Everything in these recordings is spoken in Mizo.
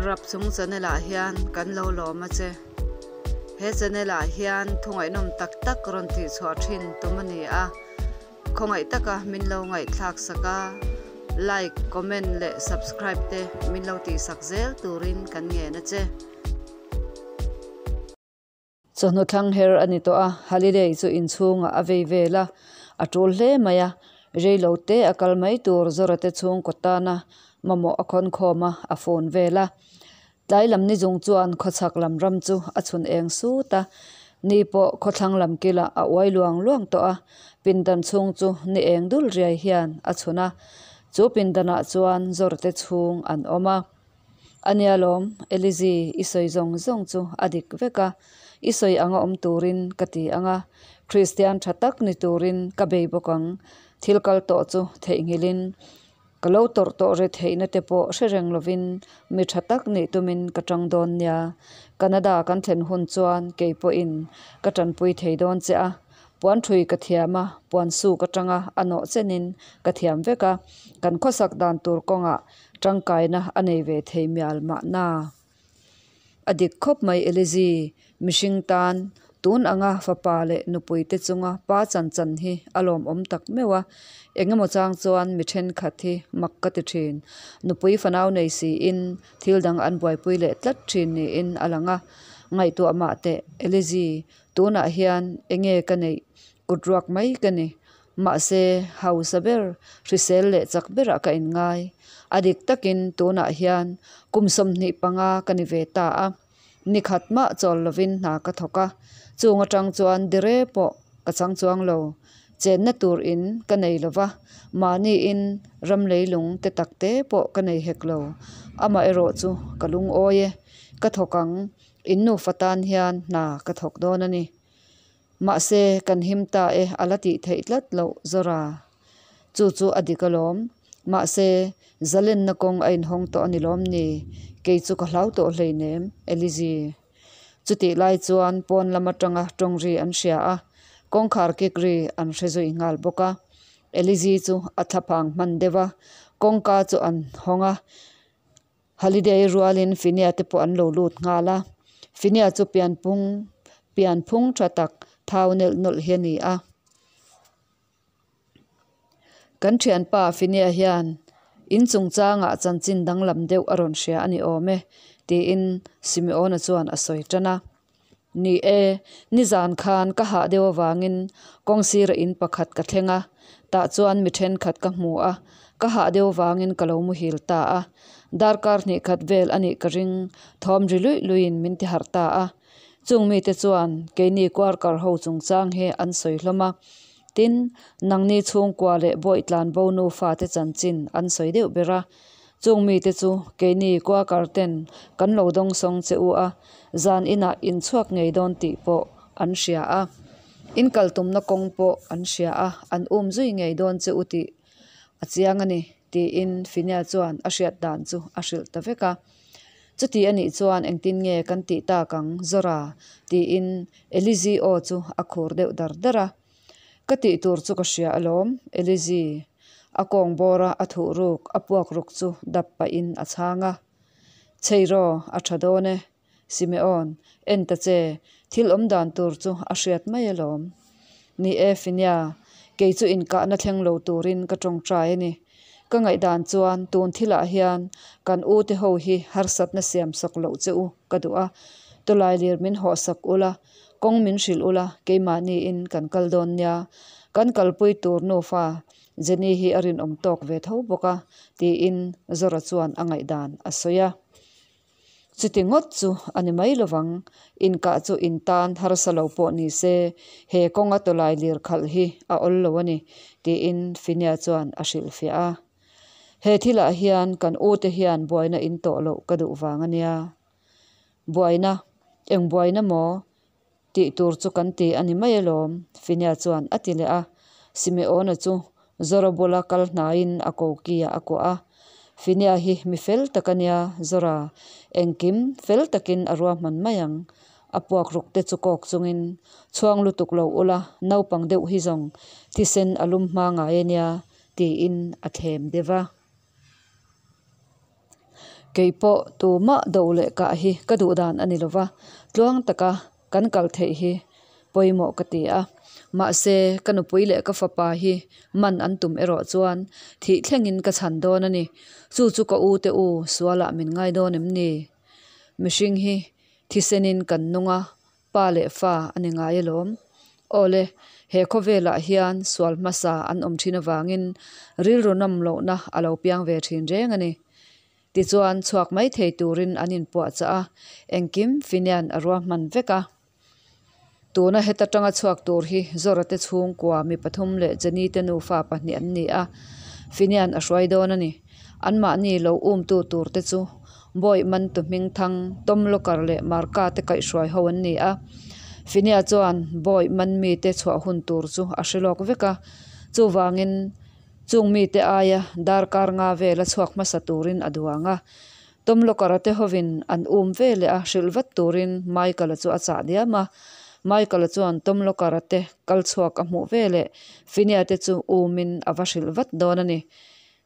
Rapchung channel ah hian kan lo lawm a che. He channel ah hian thu ngaihnawm tak tak rawn tih chhuah thin tum a ni a. Khawngaih taka min lo ngaihthlak sak a, like, comment leh subscribe te min lo tihsak zel turin kan ngen a che. Chawhnu thlang her a ni tawh a, Haliday chu inchhungah a vei vel a, a tul hle mai a, rei lo te a kal mai tur Zora te chhungkaw tana mamawh a khawn khawm a, a phone vel a. Tlai lam ni zung chuan khawchhak lam ram chu a chhun eng sut a, ni pawh khawthlang lam kilah a uai luang luang tawh a, pindan chhung chu ni eng dul riai hian a chhun a, chu pindanah chuan Zora te chhung an awm a. A nia lawm, Elizi, i sawi zawng zawng chu a dik vek a, i sawi anga awm turin ka ti ang a, Kristian tha tak ni turin ka bei bawk ang, thil kal tawh chu theihnghilhin ka lo tawrh tawh ri theihna te pawh hre reng lovin mi tha tak nih tumin ka tang dawn nia, Canada kan thlen hun chuan kei pawhin ka tanpui thei dawn che a, puan thui ka thiam a, puan suk atanga a nawh chenin ka thiam vek a, kan khawsak dan tur kawngah Tangkaina a nei ve thei mial mahna. A dik khawp mai Elizi, mihring tan tun anga fapa leh nupui te chunga pa chan chan hi a lawmawm tak meuh a, engemaw chang chuan mi thenkhat hi mak ka ti thin. Nupui fanau nei siin thil dang an buaipui leh tlat thin niin a lang a. Ngaihtuah mah teh Elizi, tunah hian enge ka neih kut ruak mai ka ni. Mahse, hausa ber, hrisel leh chak berah ka inngai. A dik takin tunah hian kum 25 ka ni ve ta a, ni khat mah chawl lovin hna ka thawk a, chung atang chuan dire pawh ka chang chuang lo. Chenna tur in ka nei lo va, mahni in ram leilung te tak te pawh ka nei hek lo. Amaherawh chu ka lungawi e, ka thawk ang, in nufa tan hian hna ka thawk dawn a ni. Mahse, kan him ta e a la tih theih tlat loh Zora. Chu chu a dik alawm. Mahse, zalenna kawng a inhawng tawh a ni lawm ni? Kei chu ka hlau tawh hleinem, Elizi. Chutih lai chuan pawn lam atanga tawng ri an hria a, kawngkhar kik ri an hre zui nghal bawk a. Elizi chu a thlaphang hman deuh a, kawngka chu an hawng a. Holiday rualin Finia te pawh an lo lut nghal a, Finia chu pianpung pianphung tha tak thau nelh nawlh hi a ni a. Kan thianpa Finia hian in chungchangah chanchin danglam deuh a rawn hria a ni awm e, tiin Simeona chuan a sawi tan a. Ni e, nizan khan ka hah deuh avangin kawngsira in pakhat ka thleng a, tah chuan mi thenkhat ka hmu a, ka hah deuh avangin ka lo muhil ta a. Darkar hnih khat vel a nih ka ring, thawm ri luih luihin min ti harh ta a. Chung mite chuan keini kuarkar ho chungchang hi an sawi hlawm a, tin, nangni chhungkua leh Bawihtlan bo nufa te chanchin an sawi deuh ber a. Chung mite chu keini Quaker ten kan lo dawngsawng che u a, zan inah in chhuak ngei dawn tih pawh an hria a, in kal tumna kawng pawh an hria a, an um zui ngei dawn che u tih a chiang a ni, tiin Finia chuan a hriat dan chu a hrilh ta vek a. Chuti a nih chuan engtin nge kan tih tak ang, Zora? tiin Elizi aw chu a khur deuh dar dar a. Ka tih tur chu ka hria alawm, Elizi. A kawng bawra a thuh ruk a puak ruk chu dap pahin a chhang a. Chheiraw, a tha dawn e, Simeon, en ta che, thil awm dan tur chu a hriat mai alawm. Ni e, Finia, kei chu inkahna thleng lo turin ka tawngtai a ni. Ka ngaihdan chuan tun thilah hian kan u te ho hi harsatna siam sak loh che u ka duh a, tawlailir min hawhsak ula, Kawng min hrilh ula, keimahniin kan kal dawn nia. Kan kalpui tur nufa Jenny hi a rinawm tawk ve tho bawk a, tiin Zora chuan a ngaihdan a sawi a. Chuti ngawt chu a ni mai lovang, inkah chu in tan harsa lo pawh ni se, he kawnga tawlai lir khalh hi a awl lo a ni, tiin Finia chuan a hrilhfiah a. He thilah hian kan ute hian buaina in tawh loh ka duh vang a nia. Buaina, eng buaina maw? Tih tur chu kan ti a ni mai alawm, Finia chuan a ti leh a. Simeona chu Zora bula kal hnaiin a kokia a kuah a. Finia hi mi fel tak a nia, Zora, engkim fel takin a ruahman mai ang. A puak ruk te chu kawk chungin, Chhuang lutuk lo ula, naupang deuh hi zawng thisen a lum hma ngai a nia, tiin a thlem deuh a. Kei pawh tumah do leh kah hi ka duh dan a ni lo va, tluang taka kan kal theih hi pawimawh ka ti a. Mahse, ka nupui leh ka fapa hi man an tum erawh chuan thih thlengin ka chhan dawn a ni. Chu chu ka u te u sualah min ngai dawn em ni? Mihring hi thisenin kan nung a, pa leh fa a ni ngai alawm. Awle, he khawvelah hian sual hmasa an awm thin avangin rilru nawm lohna a lo piang ve thin reng a ni. Tichuan chhuak mai thei turin an inpuahchah a, engkim Finian a ruahman vek a. Tuna heta tanga chhuak tur hi Zora te chhungkua mi pathum leh Jenny te nufa pahnih an ni a, Finian a hruai dawn a ni. Anmahni lo umtu tur te chu Bawi Mantu hmingthang Tom Locker leh Marka te kaihhruai ho an ni a. Finia chuan Bawi Man mite chhuah hun tur chu a hre lawk vek a, chuvangin chung mite aia darkar nga vela chhuak hmasa turin a duang a. Tom Locker-a te hovin an um ve leh a hrilh vat turin Michael-a chu a chah diam a. Michael-a chuan Tom Locker-a te kal chhuak a hmuh ve leh Finia te chu umin a va hrilh vat dawn a ni.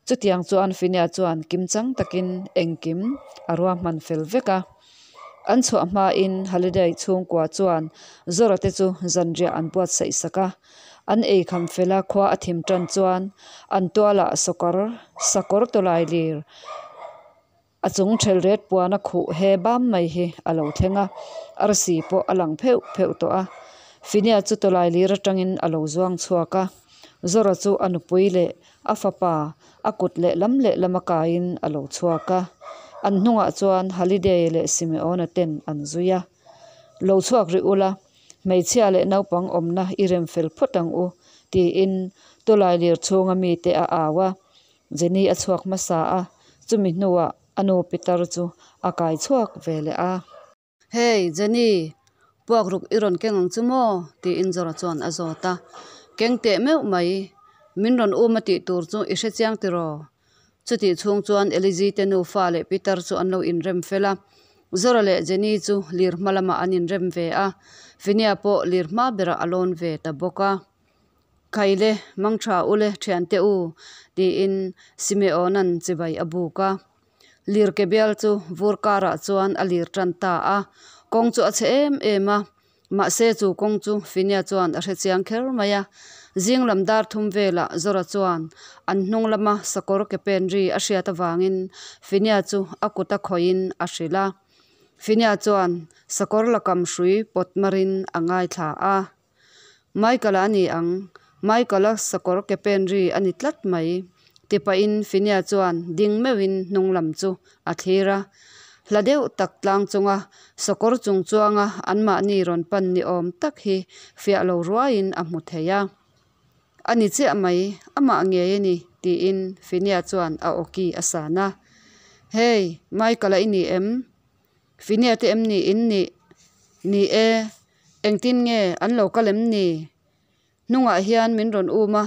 Chutiang chuan Finia chuan kimchang takin engkim a ruahman fel vek a. An chhuah hmain Halliday chhungkua chuan Zora te chu zanriah an buatsaih sak a. An eikham fel a khua a thim tan chuan an tualah sawkar sakawr tawlai lir a chung ṭhel ret puan a khuh he bam mai hi a lo thleng a, arsi pawh a lang pheuh pheuh tawh a. Finia chu tawlai lir atangin a lo zuang chhuak a, Zora chu a nupui leh a fapa a kut lehlam lehlam a kaiin a lo chhuak a. An hnungah chuan Halliday leh Simeona ten an zui a. Lo chhuak rih ula, hmeichhia leh naupang awmna i rem fel phawt ang u, tiin tawlai lir chhunga mite a au a. Jenny a chhuak hmasa a, chumi hnuah a nu Pitar chu a kai chhuak ve leh a. Hey, Jenny, puak ruk i rawn keng ang chu maw? tiin Zora chuan a zawt a. Keng teh meuh mai, min rawn um a tih tur chu i hre chiang tiraw? Chutih chhung chuan Elizi te nufa leh Peter chu an lo inrem fel a. Zora leh Jenny chu lir hma lamah an inrem ve a, Finia pawh lir hma berah a lawn ve ta bawk a. Khaile, mangtha ule thiante u, tiin Simeona'n chibai a buk a. Lir ke bial chu vur karah chuan a lir tan ta a, kawng chu a chhe em em a, mahse chu kawng chu Finia chuan a hre chiang kher mai a. Zing lam dar thum velah Zora chuan an hnung lama sakawr ke pen ri a hriat avangin Finia chu a kut a khawihin a hrilh a. Finia chuan sakawr lakam hrui pawt marin a ngaithla a. Michael-a a ni ang, Michael-a sakawr ke pen ri a ni tlat mai, ti pahin Finia chuan ding meuhin hnung lam chu a thlir a. Hla deuh tak tlang chunga sakawr chung chuanga anmahni rawn pan ni awm tak hi fiah lo ruaiin a hmu thei a. A ni chiah mai, amah ngei a ni, tiin Finia chuan a awki a san a. Hey, Michael-a i ni em? Finia te em ni in nih? Ni e, engtin nge an lo kal em ni? Hnungah hian min rawn um a,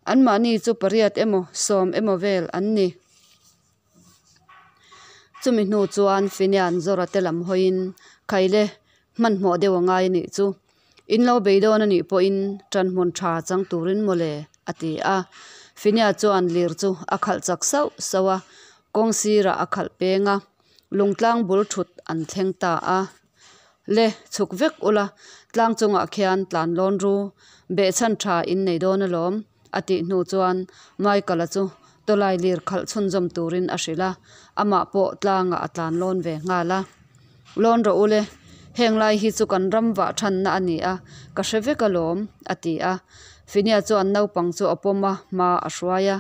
anmahni chu pariat emaw sawm emaw vel an ni. Chumi hnu chuan Finia'n Zora te lam hawiin, Khaile, hmanhmawh deuh a ngai a nih chu. In lo bei dawn a nih pawhin ṭanhmun ṭha chang turin mawle, a ti a. Finia chuan lir chu a khalh chak sauh sauh a, kawng sirah a khalh peng a. Lungtlang bul thut an thleng ta a. Le, chhuk vek ula, tlang chungah khian tlan lawn ru, behchhan tha in nei dawn alawm, a tih hnu chuan Michael-a chu tawlai lir khalh chhunzawm turin a hrilh a, amah pawh tlangah a tlan lawn ve nghal a. Lawn rawh ule, heng lai hi chu kan ram vah thanna a ni a, ka hre vek alawm, a ti a. Finia chuan naupang chu a pawm a, hma a hruai a.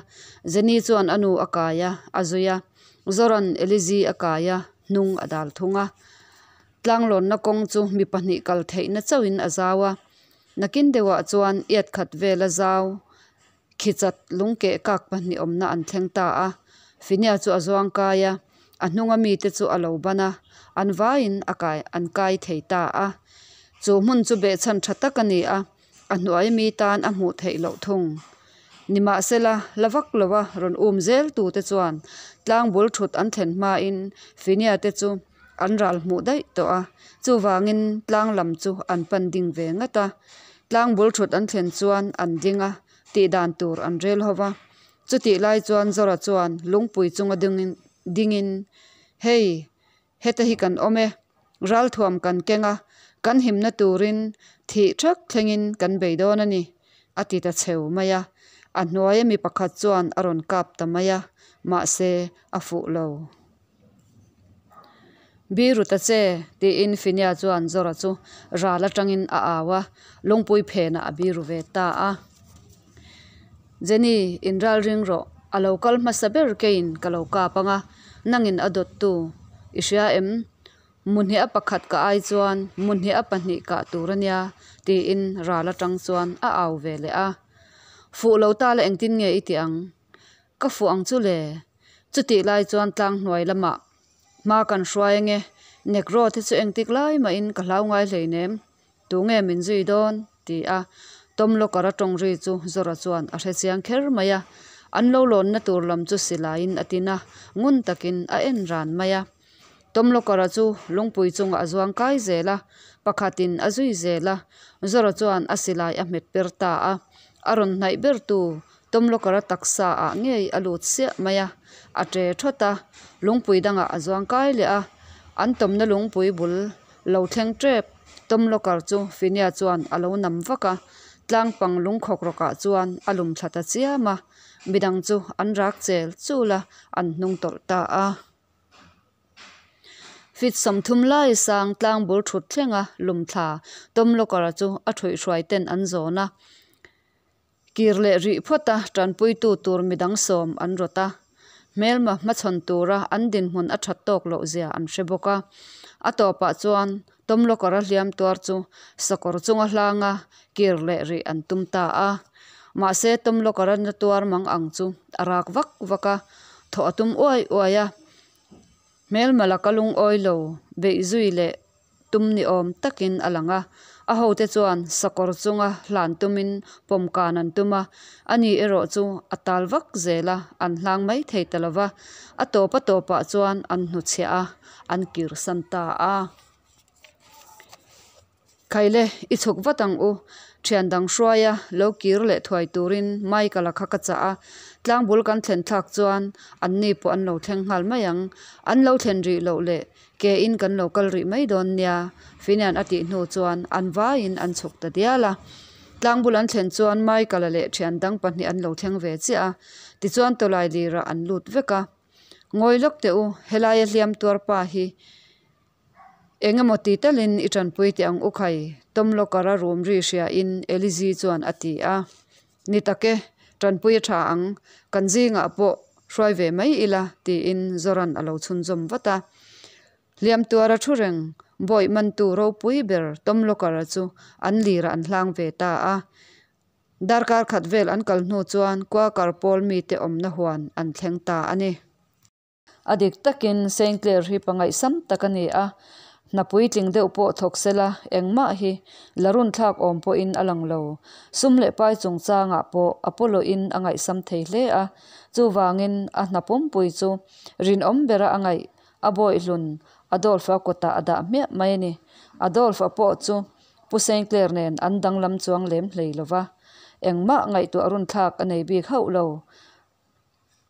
Jenny chuan a nu a kai a, a zui a. Zoran Elizi a kai a, hnung a dal thung a. Tlanglawnna kawng chu mi pahnih kal theihna chauhin a zau a. Nakin deuhah chuan iat khat vela zau khichat lungkeh kak pahnih awmna an thleng ta a. Finia chu a zuang kai a, a hnunga mite chu a lo ban a, an vaiin a kai an kai thei ta a. Chu hmun chu behchhan tha tak a ni a. A hnuai mi tan a hmuh theih loh thung. Nimahsela, la vak lova rawn um zel tute chuan tlang bul thut an thlen hmain Finia te chu an ral hmuh daih tawh a, chuvangin tlang lam chu an pan ding ve ngat a. Tlang bul thut an thlen chuan an ding a, tih dan tur an rel ho va. Chutih lai chuan Zora chuan lungpui chunga dingin. Hei, heta hi kan awm e. Ralthuam kan keng a, kan himna turin thih thak thlengin kan bei dawn a ni, a ti ta cheu mai a. A hnuaia mi pakhat chuan a rawn kap ta mai a, mahse a fuh lo. Biru ta che, tiin Finia chuan Zora chu ral atangin a au a, lungpui phenah a biru ve ta a. Jenny, inral ring rawh, a lo kal hmasa ber keiin ka lo kap ang a, nangin a dawttu i hria em? Muhniah pakhat ka ai chuan muhniah pahnih kah tur a nia, tiin ral atang chuan a au ve leh a. Fuh lo ta la engtin nge i tih ang? Ka fuh ang chu le. Chutih lai chuan tlang hnuai lamah hma kan hruai ange, Negro te chu engtik lai mahin ka hlau ngai hleinem, tunge min zui dawn? ti a Tom Locker a tawng ri chu Zora chuan a hre chiang kher mai a, an lo lawnna tur lam chu silaiin a tin a, ngun takin a en ran mai a. Tom Locker-a chu lungpui chungah a zuang kai zel a, pakhatin a zui zel a, Zora chuan a silai a hmet per ta a, a rawn hnaih bertu Tom Locker-a taksa ah ngei a lut siah mai a, a ṭe thawt a, lungpui dangah a zuang kai leh a, an tawmna lungpui bul lo thleng ṭep Tom Locker chu Finia chuan a lo nam vak a, tlang pang lungkhawk rawkah chuan a lum thla ta chiam a, midang chu an rak chel chul a, an hnung tawlh ta a. Feet 30 lai sang tlang bul thut thlenga lum thla Tom Locker-a chu a thuihhruai ten an zawn a, kir leh rih phawt a tanpuitu tur midang sawm an rawt a, hmelma hmachhawn tura an dinhmun a that tawk loh zia an hre bawk a. A tawpah chuan Tom Locker-a hliam tuar chu sakawr chunga hlanga kir leh rih an tum ta a. Mahse Tom Locker-a na tuar mang ang chu a rak vak vak a, thawh a tum uai uai a. Hmelma laka lungawi lo beih zui leh tum ni awm takin a lang a, a hote chuan sakawr chunga hlan tumin pawmkan an tum a, ani erawh chu a tal vak zel a, an hlang mai thei ta lo va, a tawp a tawpah chuan an hnuchhiah a, an kirsan ta a. Khaile, i chhuk vat ang u. Thian dang hruaia lo kir leh thuai turin Michael-a kha ka chah a. Tlang bul kan thlen thlak chuan anni pawh an lo thleng nghal mai ang. An lo thlen rih loh leh ke in kan lo kal rih mai dawn nia, Finian a tih hnu chuan an vaiin an chhuk ta dial a. Tlang bul an thlen chuan Michael-a leh thian dang pahnih an lo thleng ve chiah a. Tichuan tawlai lirah an lut vek a. Ngawi lawk teh u, helaia hliam tuar pa hi Eng emaw ti talin i tanpui teh ang u khai, Tom Locker-a room ri hriain Elizii chuan a ti a. Ni tak e, tanpui a tha ang, kan zingah pawh hruai ve mai ila, tiin Zoran a lo chhunzawm vat a. Hliam tuara thu reng, bawih mantu ropui ber Tom Locker-a chu an lirah an hlang ve ta a. Darkar khat vel an kal hnu chuan Quaker pawl mite awmna huan an thleng ta a ni. A dik takin Saint Clair hi pangaihsam tak a ni a, hna puitling deuh pawh thawk sela engmah hi la runthlak awm pawhin a lang lo. Sum leh pai chungchangah pawh Apollo-in a ngaihsam thei hle a, chuvangin a hna pumpui chu rinawm bera a ngaih a bawihlun Adolf-a kawtah a dah hmiah mai a ni. Adolf-a pawh chu Pu Saint Clair nen an danglam chuang lem hlei lova, engmah ngaihtuah runthlak a nei bik hauh lo.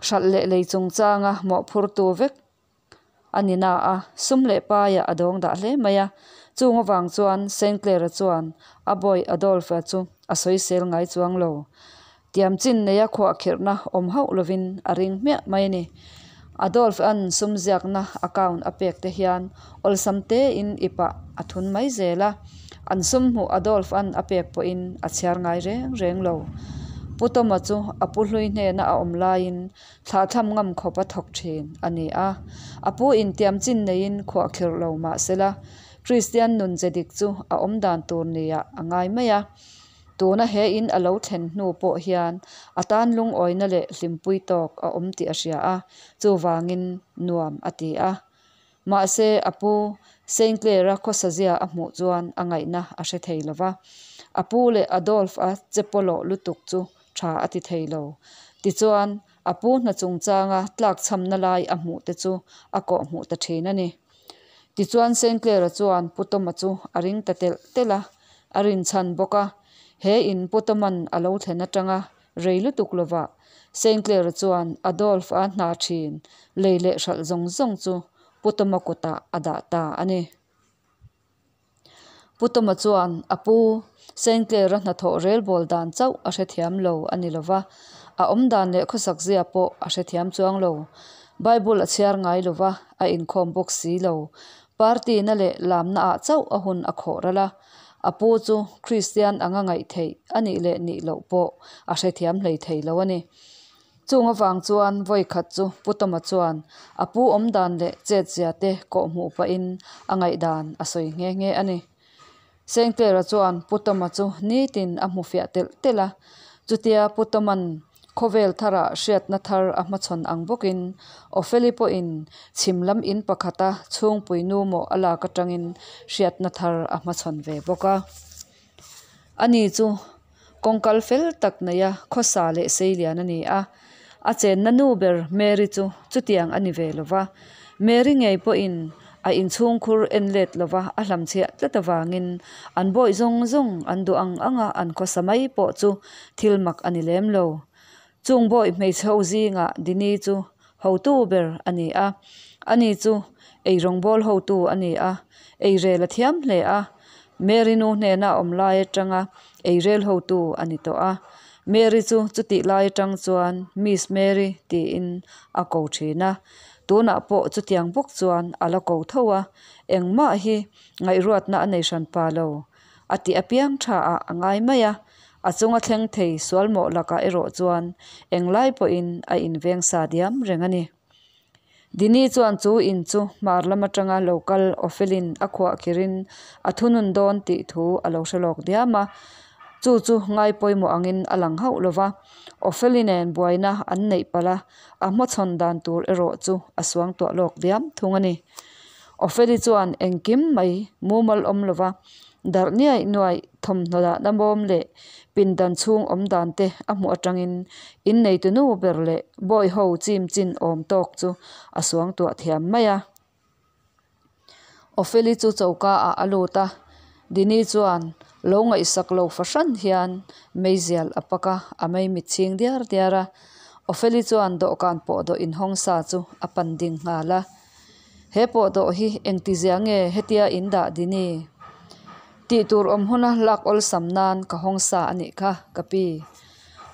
Hralh leh lei chungchanga mawhphurtu vek a ni na a, sum leh paiah a dawng dah hle mai a. Chung avang chuan Saint Clair-a chuan a bawi Adolf-a chu a sawisel ngai chuang lo. Tiam chin neia khuahkhirhna awm hauh lovin a ring hmiah mai a ni. Adolf-a'n sum ziakna account a pek te hian awlsam tein ipah a thun mai zel a. An sum hmuh Adolf-a'n a pek pawhin a chhiar ngai reng reng lo. Pu Toma chu a pu hlui hnena a awm laiin thlahthlam ngam khawp a thawk thin a ni a. A pu intiam chin neiin khuah khirh lo mah sela, Kristian nun che dik chu a awm dan tur niah a ngai mai a. Tuna he in a lo thlen hnu pawh hian a tan lungawina leh hlimpui tawk a awm tih a hria a, chuvangin nuam a ti a. Mahse, a pu Saint Clair-a khawsazia a hmuh chuan a ngaihna a hre thei lo va. A pu leh Adolf-a che pawlawh lutuk chu tha a ti thei lo. Tichuan, a pu hna chungchanga tlakchhamna lai a hmuh te chu a kawh hmuh ta thin a ni. Tichuan, Saint Clair-a chuan Pu Toma chu a ring ta telh telh a, a rinchhan bawk a. He in Pu Toma'n a lo thlen atanga Rei lutuk lovah Saint Clair-a chuan Adolf-a hna thin lei leh hralh zawng zawng chu Pu Tawma kutah a dah ta a ni. Pu Tawma chuan a pu Sinclair-a hnathawh relbawl dan chauh a hrethiam lo a ni lo va, a awm dan leh khawsak zia pawh a hrethiam chuang lo. Bible a chhiar ngai lo va, a inkhawm bawk si lo. Party na leh lamna ah chauh a hun a khawh ral a, a pu chu Kristian anga ngaih theih a nih leh nih loh pawh a hrethiam hlei thei lo a ni. Chung avang chuan vawi khat chu Pu Tawma chuan a pu awm dan leh chetzia te kawh hmuh pahin a ngaihdan a sawi nghe nghe a ni. Sengtera chuan Pu Tawma chu nitin a hmu fiah telh telh a, chutia Pu Tawma'n khawvel tharah hriatna thar a hmachhawn ang bawkin Opheli pawhin chhim lam in pakhata chhungpui nu mawh a lak atangin hriatna thar a hmachhawn ve bawk a. Ani chu kawngkal fel tak neia khawsa leh seilian a ni a, a chenna nu ber Mary chu chutiang a ni ve lo va. Mary ngei pawhin a inchhungkhur en let lo va a hlamchhiah tlat avangin an bawih zawng zawng an duh ang anga an khawsa mai pawh chu thil mak a ni lem lo. Chung bawih hmeichhe ho zingah Dini chu hotu ber a ni a, ani chu eirawngbawl hotu a ni a, eirel a thiam hle a, Mary nu hnena a awm lai atanga eirel hotu a ni tawh a, Mary chu chutih lai atang chuan Miss Mary tiin a ko thin a, tunah pawh chutiang bawk chuan a la ko tho a, engmah hi ngaihruatna a nei hran pa lo. A tih apiang tha ah a ngai mai a, a chunga thleng thei sual mawh lakah erawh chuan englai pawhin a inveng sa diam reng a ni. Dini chuan chu in chu hmar lam atanga lo kal Ofelin a khuah khirin a thunun dawn tih thu a lo hre lawk diam a, chu chu ngai pawimawh angin a lang hauh lo va, Ofeli nen buaina an neih palh a, a hmachhawn dan tur erawh chu a suangtuah lawk diam thung a ni. Ofeli chuan engkim mai mumal awm lo va, darh niaih nuaih thawmhnaw dahna bawm leh pindan chhung awm dan te a hmuh atangin inneitu nu ber leh bawi ho chim chin awm tawk chu a suangtuah thiam mai a. Ofeli chu choka ah a lut a, Dini chuan lo ngaihsak lo fahran hian meizial a pak a, a mei mit chhing diar diar a. Ofeli chuan dawhkan pawh dawh inhawng sa chu a pan ding nghal a. He pawh dawh hi engti zia nge hetia in dah Dini? Tih tur awm huna lak awlsam nan ka hawng sa a nih kha, ka pi.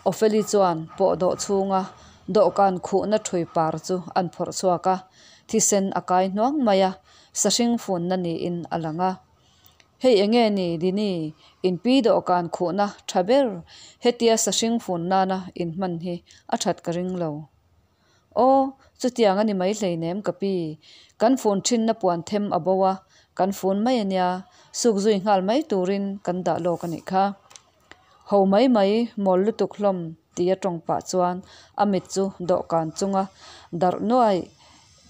Opheli chuan pawh dawh chhunga dawhkan khuhna ṭhui par chu an phawrh chhuak a, thisen a kai hnuang mai a, sahring funna niin a lang a. Hei enge ni Dini, in pi dawhkan khuhna ṭha ber hetia sahring fun nana in hman hi a ṭhat ka ring lo. Aw, chutiang a ni mai hleinem ka pi. Kan fun thinna puan them a bo a, kan fun mai a nia, suk zui nghal mai turin kan dah lawk a nih kha. Ho mai mai, mawl lutuk hlawm tia tawng pah chuan a mit chu dawhkan chunga darh nuai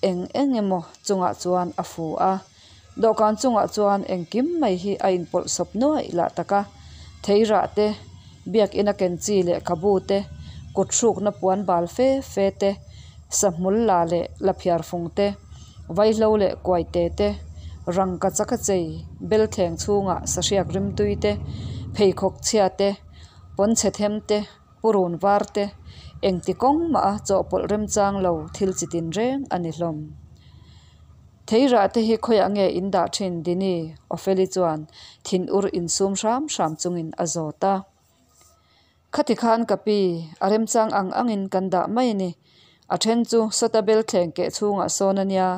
eng eng emaw chungah chuan a fu a. Dawhkan chungah chuan engkim mai hi a inpawlh sawp nuaih lah tak a, theirah te, biakina ken chi lehkhabu te, kut hrukna puan bal fe fe te, sahmul la leh laphiar fung te, vaihlo leh kuaite te, rangka chaka chei, belthleng chhungah sahriak rimtui te, pheikhawk chhia te, pawnchhe them te, purun var te, engti kawng mah a chawhpawlh remchang lo thil chi tin reng a ni hlawm. Theirah te hi khawiah nge in dah thin Dini? Opheli chuan thinur insum hram hram chungin a zawt a. Khati khan ka pi, a remchang ang angin kan dah mai a ni. A then chu sawta bel thleng keh chhungah sawn a nia,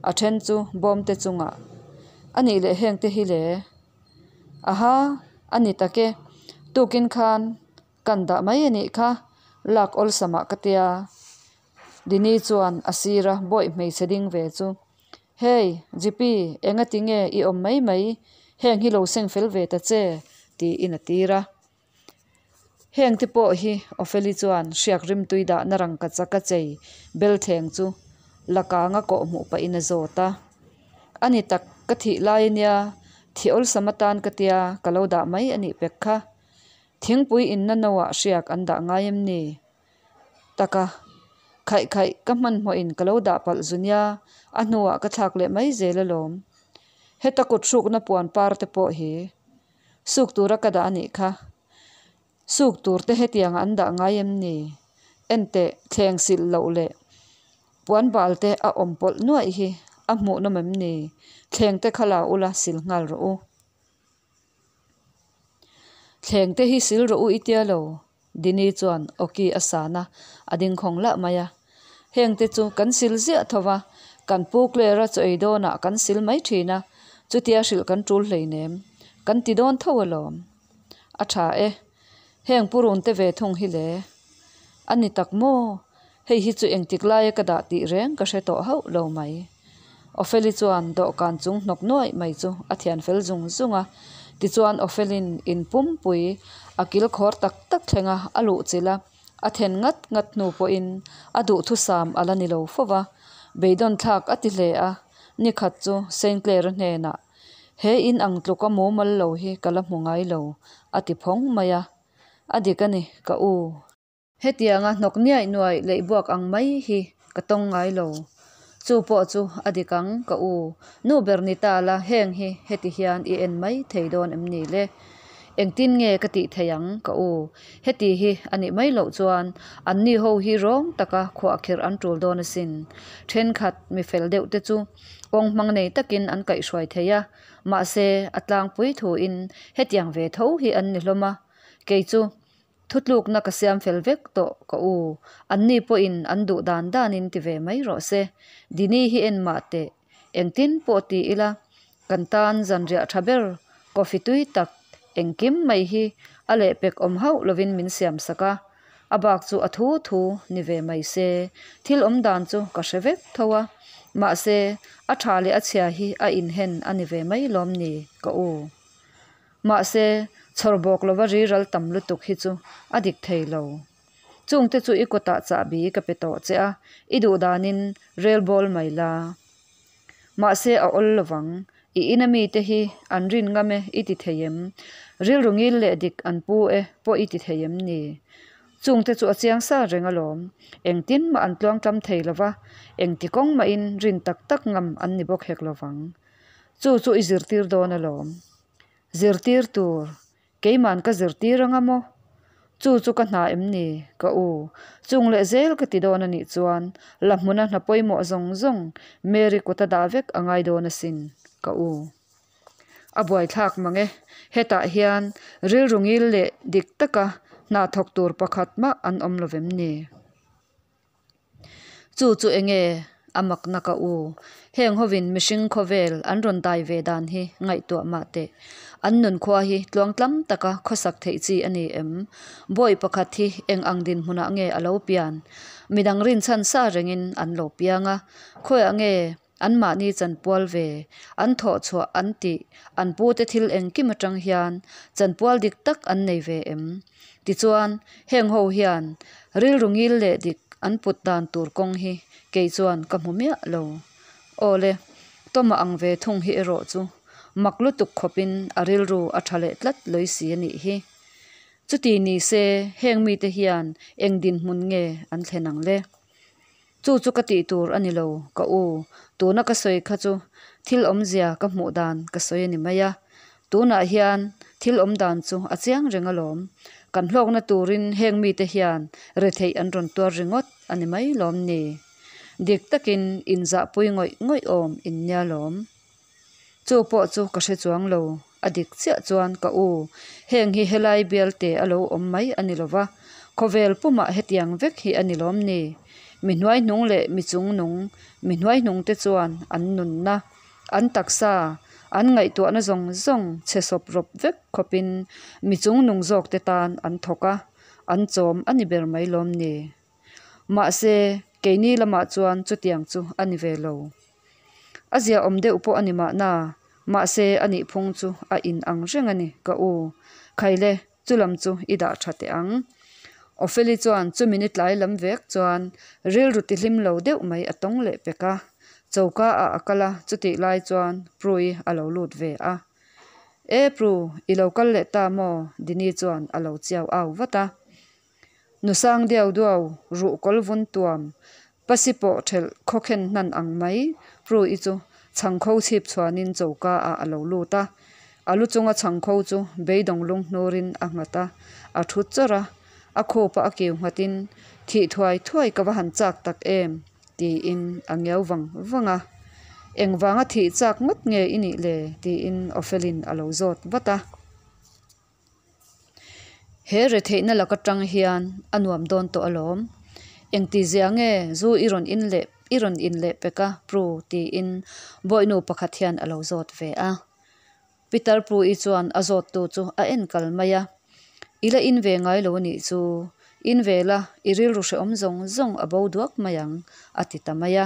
a then chu bawm te chungah. A nih leh heng te hi le. Aha, a ni tak e. Tukin khan kan dah mai a nih kha, lak awlsamah ka tia. Dini chuan a sira bawih hmeichhe ding ve chu, Hey, Jipi, engati nge i awm mai mai? Heng hi lo seng fel ve ta che, tiin a tir a. Heng te pawh hi Opheli chuan hriak rimtui dahna rangka chaka chei belthleng chu la kanga kawh hmuh pahin a zawt a. A ni tak, ka thih lai a nia, thih awlsam atan ka tia ka lo dah mai a nih pek kha. Thingpui inna no ah hriak an dah ngai em ni? Taka, khaih khaih ka hmanhmawhin ka lo dah palh zu nia, a hnuah ka thlak leh mai zel alawm. Heta kut hrukna puan par te pawh hi suk tura ka dah a nih kha. Suk tur te hetiang an dah ngai em ni? Enteh, thleng silh loh leh puan bal te a awm pawlh nuaih hi A hmuhnawm em ni? Thleng te kha la ula sil nghal rawh u. Thleng te hi sil rawh u i tia lo? Dini chuan awki a san a, a ding khawng lah mai a. Heng te chu kan sil ziah tho va, kan pu Claire-a chaw ei dawnah kan sil mai thin a, chutia hrilh kan tul hleinem. Kan ti dawn tho alawm. A tha e. Heng purun te ve thung hi le. A ni tak maw? Hei hi chu engtik laia ka dah tih reng ka hre tawh hauh lo mai. Opheli chuan dawhkan chung hnawk nuaih mai chu a thian fel zung zung a. Tichuan Opheli'n in pumpui a kil khawr tak tak thleng a, a luh chilh a, a then ngat ngat hnu pawhin a duhthusam a la ni lo fo va. Beidawn thlak a ti hle a, nikhat chu Saint Clair-a hnenah, He in ang tluka mumal lo hi ka la hmu ngai lo, a ti phawng mai a. A dik a ni, ka u. Hetianga hnawk niaih nuaih leih buak ang mai hi ka tawng ngai lo. Chu pawh chu a dik ang, ka u. Nu ber ni ta la, heng hi heti hian i en mai thei dawn em ni le? Engtin nge ka tih thei ang, ka u? Heti hi a nih mai loh chuan anni ho hi rawng taka khuahkhirh an tul dawn asin. Thenkhat mi fel deuh te chu kawng hmang nei takin an kaihhruai thei a, mahse a tlangpui thuin hetiang ve tho hi an ni hlawm a. Kei chu Thutlukna ka siam fel vek tawh ka u, anni pawhin an duh dan danin ti ve mai rawh se. Dini hi en mah teh, engtin pawh ti ila kan tan zanriah tha ber coffee tui tak engkim mai hi a lehpek awm hauh lovin min siam sak a, a bak chu a thu thu ni ve mai se. Thil awm dan chu ka hre vek tho a, mahse a tha leh a chhia hi a inhen a ni ve mai lawm ni ka u. Mahse, chhawr bawk lova riral tam lutuk hi chu a dik thei lo. Chungte chu i kawtah chahbi ka pe tawh che a, i duh danin rel bawl mai la. Mahse, a awl lovang. I ina mite hi an rin ngam e i ti thei em? Rilru ngil leh dik an pu e pawh i ti thei em ni? Chungte chu a chiang sa reng alawm. Engtin mah an tluangtlam thei lova, engti kawng mahin rin tak tak ngam an ni bawk hek lovang. Chu chu i zirtir dawn alawm. Zirtir tur, keiman ka zirtir anga maw? Chu chu ka hna em ni, ka u? Chung leh zel ka ti dawn a nih chuan la hmuna hna pawimawh zawng zawng Mary kut a dah vek a ngai dawn asin, ka u. A buaithlak mang e, hetah hian rilru ngil leh dik taka hna thawk tur pakhat mah an awm lo vem ni? Chu chu enge a makna ka u? Heng hovin mihring khawvel an rawn dai ve dan hi ngaihtuah mah teh. An nunkhua hi tluangtlam taka khawsak theih chi a ni em? Bawi pakhat hi eng ang dinhmunah nge a lo pian? Midang rinchhan sa rengin an lo piang a, khawiah nge Anmahni chanpual ve, an thawhchhuah an tih, an pute thil engkim atang hian chanpual dik tak an nei ve em? Tichuan, heng ho hian rilru ngil leh dik an put dan tur kawng hi kei chuan ka hmu miah lo. Aw le, Toma ang ve thung hi erawh chu mak lutuk khawpin a rilru a tha leh tlat lawisi si a nih hi. Chuti ni se heng mite hian eng dinhmun nge an thlen ang le? Chu chu ka tih tur a ni lo, ka u. Tuna ka sawi kha chu thil awmzia ka hmuh dan ka sawi a ni mai a. Tunah hian thil awm dan chu a chiang reng alawm. Kan hlawkna turin heng mite hian retheih an rawn tuar ringawt a ni mai lawm ni? Dik takin inzahpui ngawih ngawih awm in nia lawm. Chu pawh chu ka hre chuang lo, a dik chiah chuan ka u, heng hi helai bialte a lo awm mai a ni lo va, khawvel pumah hetiang vek hi a ni lawm ni? Mi hnuaihnung leh mi chungnung, mi hnuaihnungte chuan an nunna, an taksa, an ngaihtuahna zawng zawng chhe sawp rawp vek khawpin mi chungnung zawkte tan an thawk a, an chawm a ni ber mai lawm ni? Mahse, keini lamah chuan chutiang chu a ni ve lo. A zia awm deuh pawh a ni mahna, mahse a nih phung chu a in ang reng a ni, ka u. Khaile, chu lam chu i dah tha teh ang. Opheli chuan chumi ni tlai lam vek chuan rilru tihlim lo deuh mai a tawng leh pek a. Choka ah a kal a, chutih lai chuan Prue a lo lut ve a. E Prue, i lo kal leh ta maw? Dini chuan a lo chiau au vat a. Nusang diau duau, ruh kawl vun tuam, pasi pawh thelh khawkhen hnan ang mai Prue-i chu chhangkho chhip chhuanin choka ah a lo lut a. A lu chunga chhangkho chu beidawng lung hnurin a nghat a, a thu chawrh a. A khupa a kiu nghatin, Thih thuai thuai ka va han chak tak em? tiin a ngiau vang vang a. Engvanga thih chak ngawt nge i nih le? tiin Ofelin a lo zawt vat a. He retheihna lak atang hian a nuam dawn tawh alawm. Engtizia nge zu i rawn in leh i rawn in leh pek a Pru? tiin bawihnu pakhat hian a lo zawt ve a. Pitar Pru-i chuan a zawttu chu a en kal mai a. I la in ve ngai lo a nih chu. In ve la, i rilru hrehawm zawng zawng a bo duak mai ang, a ti ta mai a.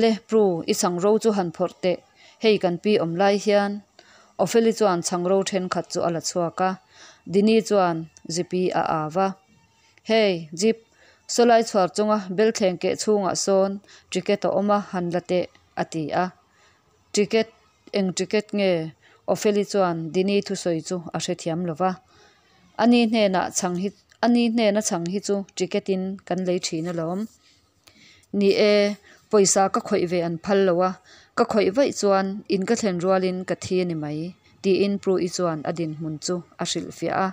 Le, Pru, i chhang ro chu han phawrh teh, hei kan pi awm lai hian. Opheli chuan chhang ro thenkhat chu a la chhuak a, Dini chuan Zipi a au a. Hey, Zip, sawlai chhuar chunga belthleng keh chhungah sawn ticket a awm a, han la teh, a ti a. Ticket, eng ticket nge? Opheli chuan Dini thusawi chu a hrethiam lo va. Ani hnenah chhang hi, ani hnena chhang hi chu ticket in kan lei thin alawm. Ni e, pawisa ka khawih ve an phal lo a, ka khawih vaih chuan in ka thlen rualin ka thi a ni mai, tiin Pru-i chuan a dinhmun chu a hrilhfiah a.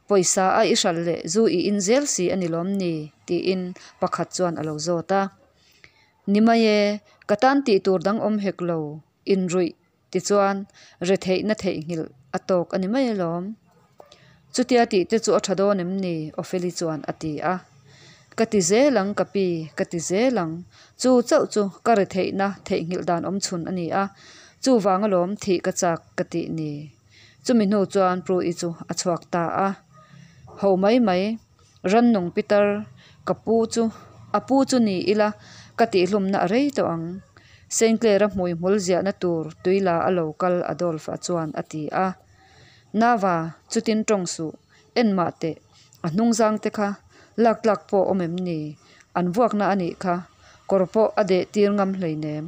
Pawisa a i hral leh zu i in zel si a ni lawm ni? tiin pakhat chuan a lo zawt a. Ni mai e, ka tan tih tur dang awm hek lo, inruih Tichuan, retheihna theihnghilh a tawk a ni mai alawm. Chutia tih te chu a tha dawn em ni? Opheli chuan a ti a. Ka ti zel ang ka pi, ka ti zel ang. Chu chauh chu ka retheihna theihnghilh dan awm chhun a ni a, chuvang alawm thih ka chak ka tih ni. Chumi hnu chuan Pru-i chu a chhuak ta a. Ho mai mai, rannung pitar ka pu chu a pu chu ni ila ka tihhlumna a rei tawh ang. Saint Clair-a hmuihmul ziahna tur tuila a lo kal Adolf-a chuan a ti a. Nava, chutin tawng suh, en mah teh, a hnungzang te kha lak tlak pawh awm em ni? An vuakna a nih kha, kawr pawh a deh tir ngam hleinem.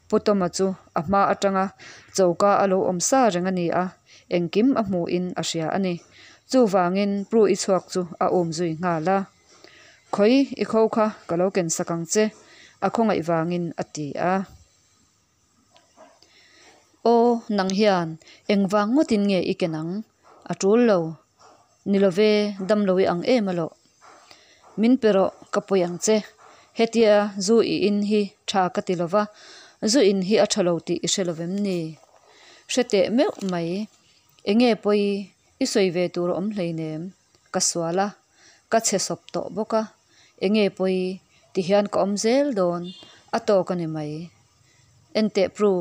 Pu Tawma chu a hma atanga choka a lo awm sa reng a ni a, engkim a hmuhin a hria a ni. Chuvangin Pru-i chhuak chu a um zui nghal a. Khawi i kho kha ka lo ken sak ang che, a khawngaih vangin a ti a. Aw, nang hian engvang ngawtin nge i ken ang? A tul lo. Ni love, damlo i ang em alawh. Min pe rawh, ka pawi ang che. Hetia zu i in hi tha ka ti lova, zu in hi a tha lo tih i hre lovem ni? Hre teh meuh mai. Enge pawi i sawi ve tur a awm hleinem? Ka sual a, ka chhe sawp tawh bawk a, enge pawi ti hian ka awm zel dawn, a tawk a ni mai. Enteh Pru,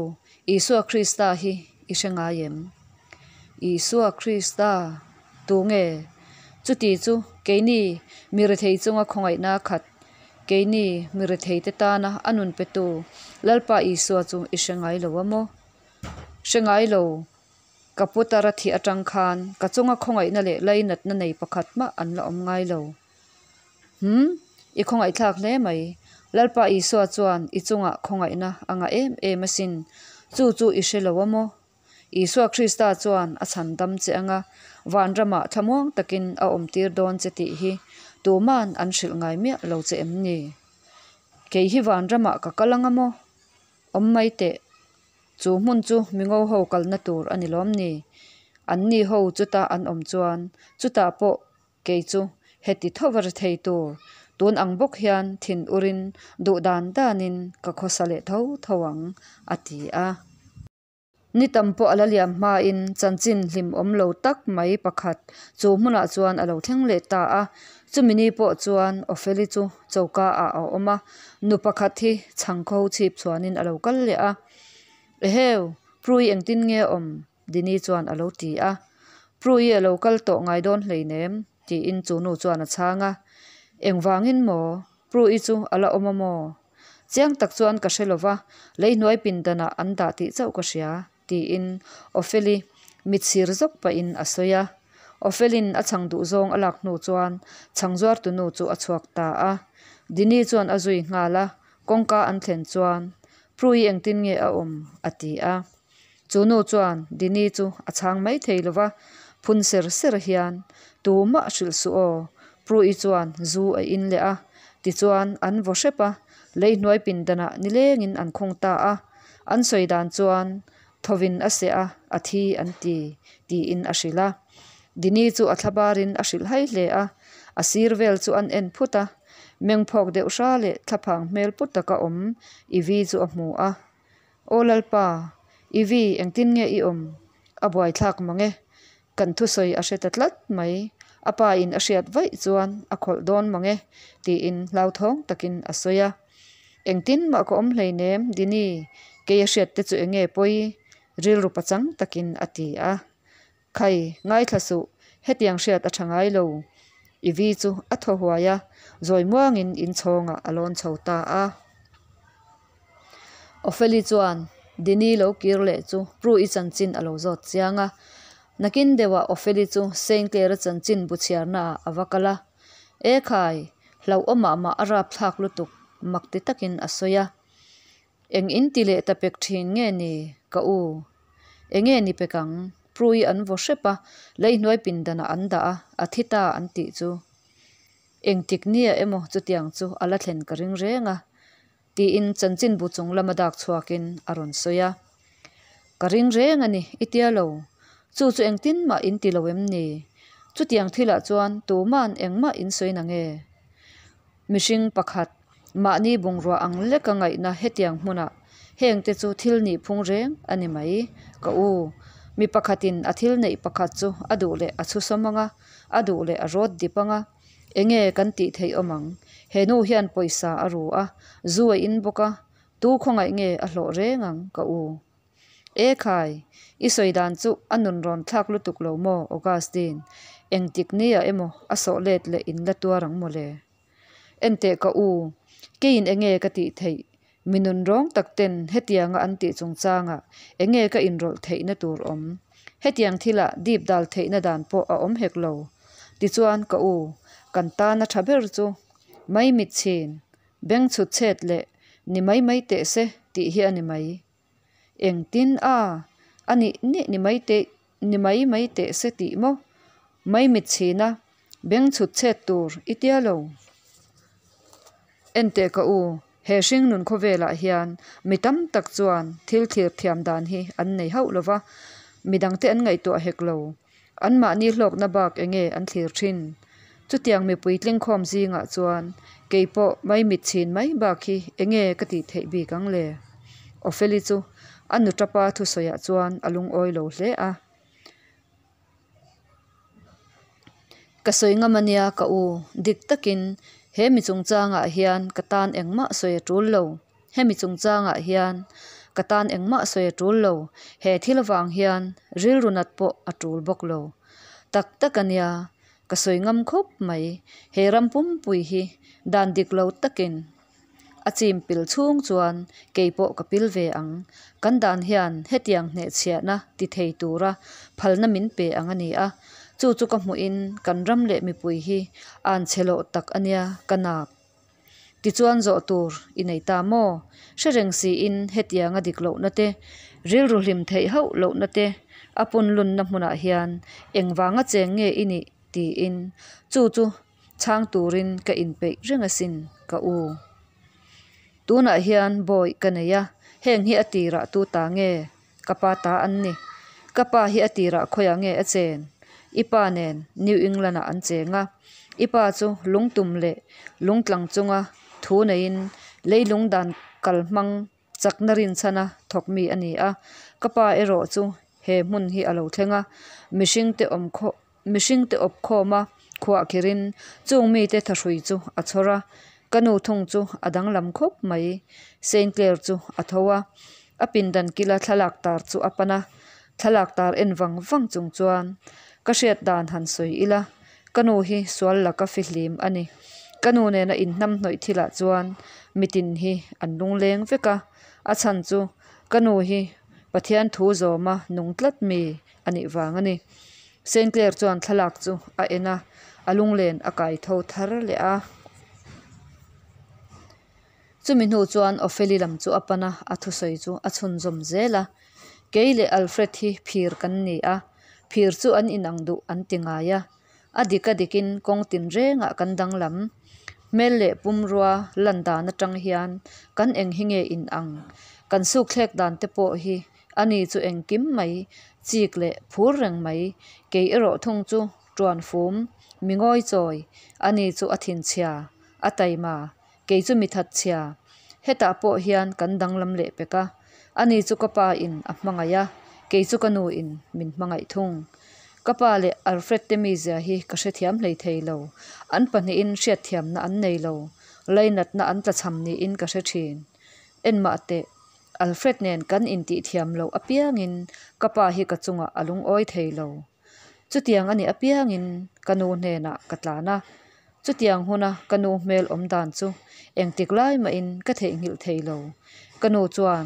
Isua Krista hi i hre ngai em? Isua Krista? Tunge? Chuti chu keini mi rethei chunga khawngaihna khat, keini mi retheite tana a nun petu Lalpa Isua chu i hre ngai lo a maw? Hre ngai lo. Ka putar a thih atang khan ka chunga khawngaihna leh lainatna nei pakhat mah an la awm ngai lo. Hum, i khawngaihthlak hle mai. Lalpa Isua chuan i chungah khawngaihna a ngah em em asin. Chu chu i hre lo a maw? Isua Krista chuan a chhan dam che anga vanramah thlamuang takin a awmtir dawn che tih hi tuman an hrilh ngai miah lo che em ni? Kei hi vanramah ka kal anga maw? Awm mai teh. Chu hmun chu mingo ho kalna tur a ni lawm ni? Anni ho chuta an awm chuan chutah pawh kei chu heti thova ri thei tur tun ang bawk hian thin urin duh dan danin ka khawsa leh tho tho ang, a ti a. Ni tam pawh a la liam hmain chanchin hlim awm lo tak mai pakhat chu hmunah chuan a lo thleng leh ta a. Chumi ni pawh chuan Opheli chu choka ah a awm a, nu pakhat hi chhangkho chhip chhuanin a lo kal leh a. Eheu, Prui engtin nge a awm? Dini chuan a lo ti a. Prui a lo kal tawh ngai dawn hleinem, tiin chu nu chuan a chhang a. Engvangin maw? Prui chu a la awm a maw? Chiang tak chuan ka hre lova, leihnuai pindanah an dah tih chauh ka hria, tiin Opheli mitsir zawk pahin a sawi a. Opheli'n a chhang duh zawng a lak hnu chuan chhang zuartu nu chu a chhuak ta a. Dini chuan a zui nghal a, kawngka an thlen chuan, Prui engtin nge a awm? a ti a. Chu nu chuan Dini chu a chhang mai thei lo va, phun ser ser hian, Tumah hrilh suh aw, Prui chuan zu a in leh a, tichuan an vaw hrep a, leihnuai pindanah nilengin an khung ta a. An sawi dan chuan thawin a seh a, a thi an ti, tiin a hrilh a. Dini chu a thlabarin a hrilh hai hle a, a sir vel chu an en phut a. Mengphawk deuh hra leh thlaphang hmel pu taka awm Ivy chu a hmu a. Aw Lalpa, Ivy engtin nge i awm? A buaithlak mang e. Kan thusawi a hre ta tlat mai. A pa in a hriat vaih chuan a khawlh dawn mang e, tiin hlauthawng takin a sawi a. Engtin mah ka awm hleinem, Dini, kei a hriat te chu enge pawi? Rilru pachang takin a ti a. Khai, ngaithla suh, hetiang hriat a tha ngai lo. Ivy chu a thaw huai a, zawi muangin inchhawngah a lawn chho ta a. Opheli chuan Dini lo kir leh chu Prue-i chanchin a lo zawt chiang a. Nakin deuhah Opheli chu Saint Clair-a chanchin bu chhiarnaah a va kal a. E khai, hlauhawmah mah a rapthlak lutuk, mak ti takin a sawi a. Eng in ti leh ta pek thin nge ni, ka u? Enge ni pek ang? Prue-i an vaw hrep a, leihnuai pindanah an dah a, a thi ta an tih chu. Engtik nia emaw chutiang chu a la thlen ka ring reng a, tiin chanchinbu chung lama dak chhuakin a rawn sawi a. Ka ring reng a ni, i tia lo. Chu chu engtin mah in ti lo em ni? Chutiang thilah chuan tuma'n engmah in sawi na nge? Mihring pakhat, mahni bungrua ang leka ngaihna hetiang hmunah hengte chu thil nih phung reng a ni mai, ka u. Mi pakhatin a thil neih pakhat chu a duh leh a chhusawm ang a, a duh leh a rawt dip ang a. Enge kan tih theih awm ang? He nu hian pawisa a ru a, zu a in bawk a, tu khawngaih nge a hlawh reng ang, ka u? E khai, i sawi dan chu a nun rawn thlak lutuk lo maw, Augustine? Engtik nia emaw a sawh let leh in la tuar ang mawle. Enteh ka u, keiin enge ka tih theih? Mi nun rawng tak ten hetianga an tih chungchangah enge ka inrawlh theihna tur awm? Hetiang thilah dip dal theihna dan pawh a awm hek lo. Tichuan ka u, kan tana tha ber chu maimit chhin, beng chhut chhet leh ni mai mai teh se tih hi a ni mai. Engtin a, a nih nih ni mai teh ni mai mai teh se tih maw? Maimit chhina beng chhut chhet tur i tia lo. Enteh ka u, he hringnun khawvelah hian mi tam tak chuan thil thlir thiam dan hi an nei hauh lo va, midangte an ngaihtuah hek lo. Anmahni hlawkna bak enge an thlir thin? Chutiang mipui tlingkhawm zingah chuan kei pawh maimit chhin mai bak hi enge ka tih theih bik ang le? Opheli chu a nu tapa thusawiah chuan a lungawi lo hle a. Ka sawi ngam a nia ka u, dik takin he mi chungchangah hian ka tan engmah sawi a tul lo. Hemi chungchangah hian ka tan engmah sawi a tul lo, he thil avang hian rilru nat pawh a tul bawk lo. Tak tak a nia, ka sawi ngam khawp mai, he ram pumpui hi dan dik lo takin a chim pil chhung chuan kei pawh ka pil ve ang. Kan dan hian hetiang hnehchhiahna ti thei tura phalna min pe ang a ni a, chu chu ka hmuhin kan ram leh mipui hi an chhe loh tak a nia ka nap. Tichuan zawh tur i nei ta maw? Hre reng siin hetianga dik lohna te, rilru hlim theih hauh lohna te a punlunna hmunah hian engvanga cheng nge i nih tiin chu chu chhang turin ka inpeih reng asin ka u. Tunah hian bawi ka nei a, heng hi a tirah tu ta nge? Ka pa ta an ni. Ka pa hi a tirah khawiah nge a chen? I pa nen New England-ah an cheng a. I pa chu lungtum leh lungtlang chunga thu neiin leilung dan kal hmang chakna rinchhana thawk mi a ni a. Ka pa erawh chu he hmun hi a lo thleng a, mihringte awm khawh mihringte awp khawm a khuah khirin chung mite thahrui chu a chhawr a. Ka nu thung chu a danglam khawp mai. Saint Clair chu a tho a, a pindan kila thlalak tar chu a pan a. Thlalak tar en vang vang chung chuan ka hriat dan han sawi ila, ka nu hi sual laka fihlim a ni. Ka nu nena inhnam hnawih thilah chuan mitin hi an lungleng vek a, a chhan chu ka nu hi Pathian thu zawma nung tlat mi a nih vang a ni. Saint Clair chuan thlalak chu a en a, a lunglen a kai tho thar leh a. Chumi hnu chuan Opheli lam chu a pan a, a thusawi chu a chhunzawm zel a. Kei leh Alfred hi phir kan ni a, phir chu an inang duh an ti ngai a. A dik a dikin kawng tinrengah kan danglam. Hmel leh pumrua lan dan atang hian kan eng hi nge inang? Kan sukthlek dan te pawh hi a ni chu engkim mai, chik leh phur reng mai. Kei erawh thung chu tuan fum, mi ngawi chawi, a ni chu a thinchhia. A taima, kei chu mi thatchhia. Hetah pawh hian kan danglam leh pek a, ani chu ka pa in a hmangaih a, kei chu ka nu in min hmangaih thung. Ka pa leh Alfred te mizia hi ka hrethiam hlei thei lo, an pahnihin hriatthiamna an nei lo, lainatna an tlachham niin ka hre thin. Enmah teh, Alfred nen kan intihthiam loh apiangin ka pa hi ka chungah a lungawi thei lo. Chutiang a nih apiangin ka nu hnenah ka tlan a, chutiang huna ka nu hmel awm dan chu engtik lai mahin ka theihnghilh thei lo. Ka nu chuan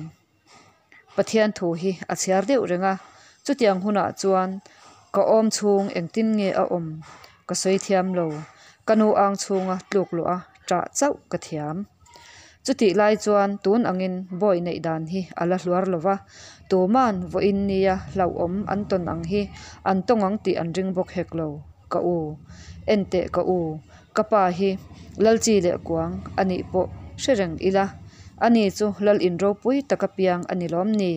Pathian thu hi a chhiar deuh reng a, chutiang hunah chuan ka awm chhung engtin nge a awm ka sawi thiam lo, ka nu ang chhunga tluk luh a ṭah chauh ka thiam. Chutih lai chuan tun angin bawi neih dan hi a la hluar lo va, tuman vawiin nia hlauhawm an tawn ang hi an tawng ang tih an ring bawk hek lo, ka u. Enteh ka u, ka pa hi Lalchi leh Kuang a nih pawh hre reng ila, ani chu Lal in ropui taka piang a ni lawm ni?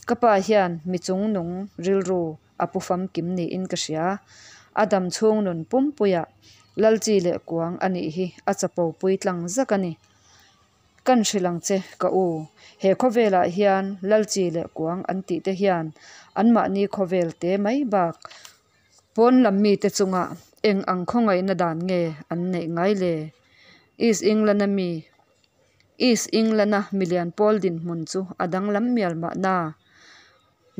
Ka pa hian mi chungnung rilru a pu famkim niin ka hria. A dam chhung nun pumpuiah Lalchi leh Kuang a nih hi a chapo pui tlang zak a ni. Kan hrilh ang che, ka u. He khawvelah hian Lalchi leh Kuang an tih te hian anmahni khawvel te mai bak pawn lam mite chungah eng ang khawngaihna dan nge an neih ngai le? East England-a mi East England-a milian pawl dinhmun chu a danglam mial mahna.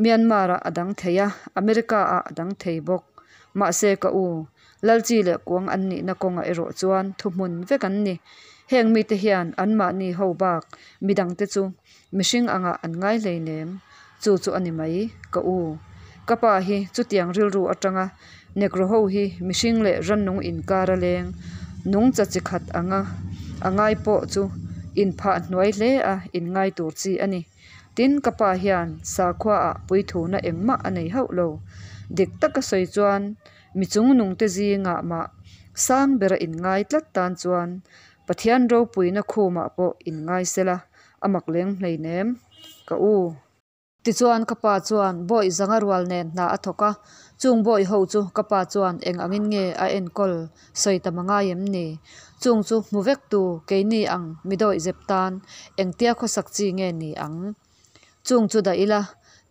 Myanmar-ah a dang thei a, America-ah a dang thei bawk. Mahse ka u, Lalchi leh Kuang an nihna kawngah erawh chuan thuhmun vek an ni. Heng mite hian anmahni ho bak midangte chu mihring angah an ngai hleinem. Chu chu a ni mai, ka u. Ka pa hi chutiang rilru atanga Negro ho hi mihring leh rannung inkar a leng nungcha chi khat anga a ngai pawh chu inphah hnuai hle a inngai tur chi a ni. Tin, ka pa hian sakhuaah puithuna engmah a nei hauh lo. Dik taka sawi chuan mi chungnungte zingah mah sang bera inngai tlat tan chuan Pathian ropuina khumah pawh inngai sela a mak leng hleinem, ka u. Tichuan ka pa chuan bawi zanga rual nen hna a thawk a, chung bawi ho chu ka pa chuan eng angin nge a enkawl sawi ta mangai em ni? Chung chu hmu vek tu keini ang mi dawih zep tan engtia khawsak chi nge ni ang? Chung chu dah ila,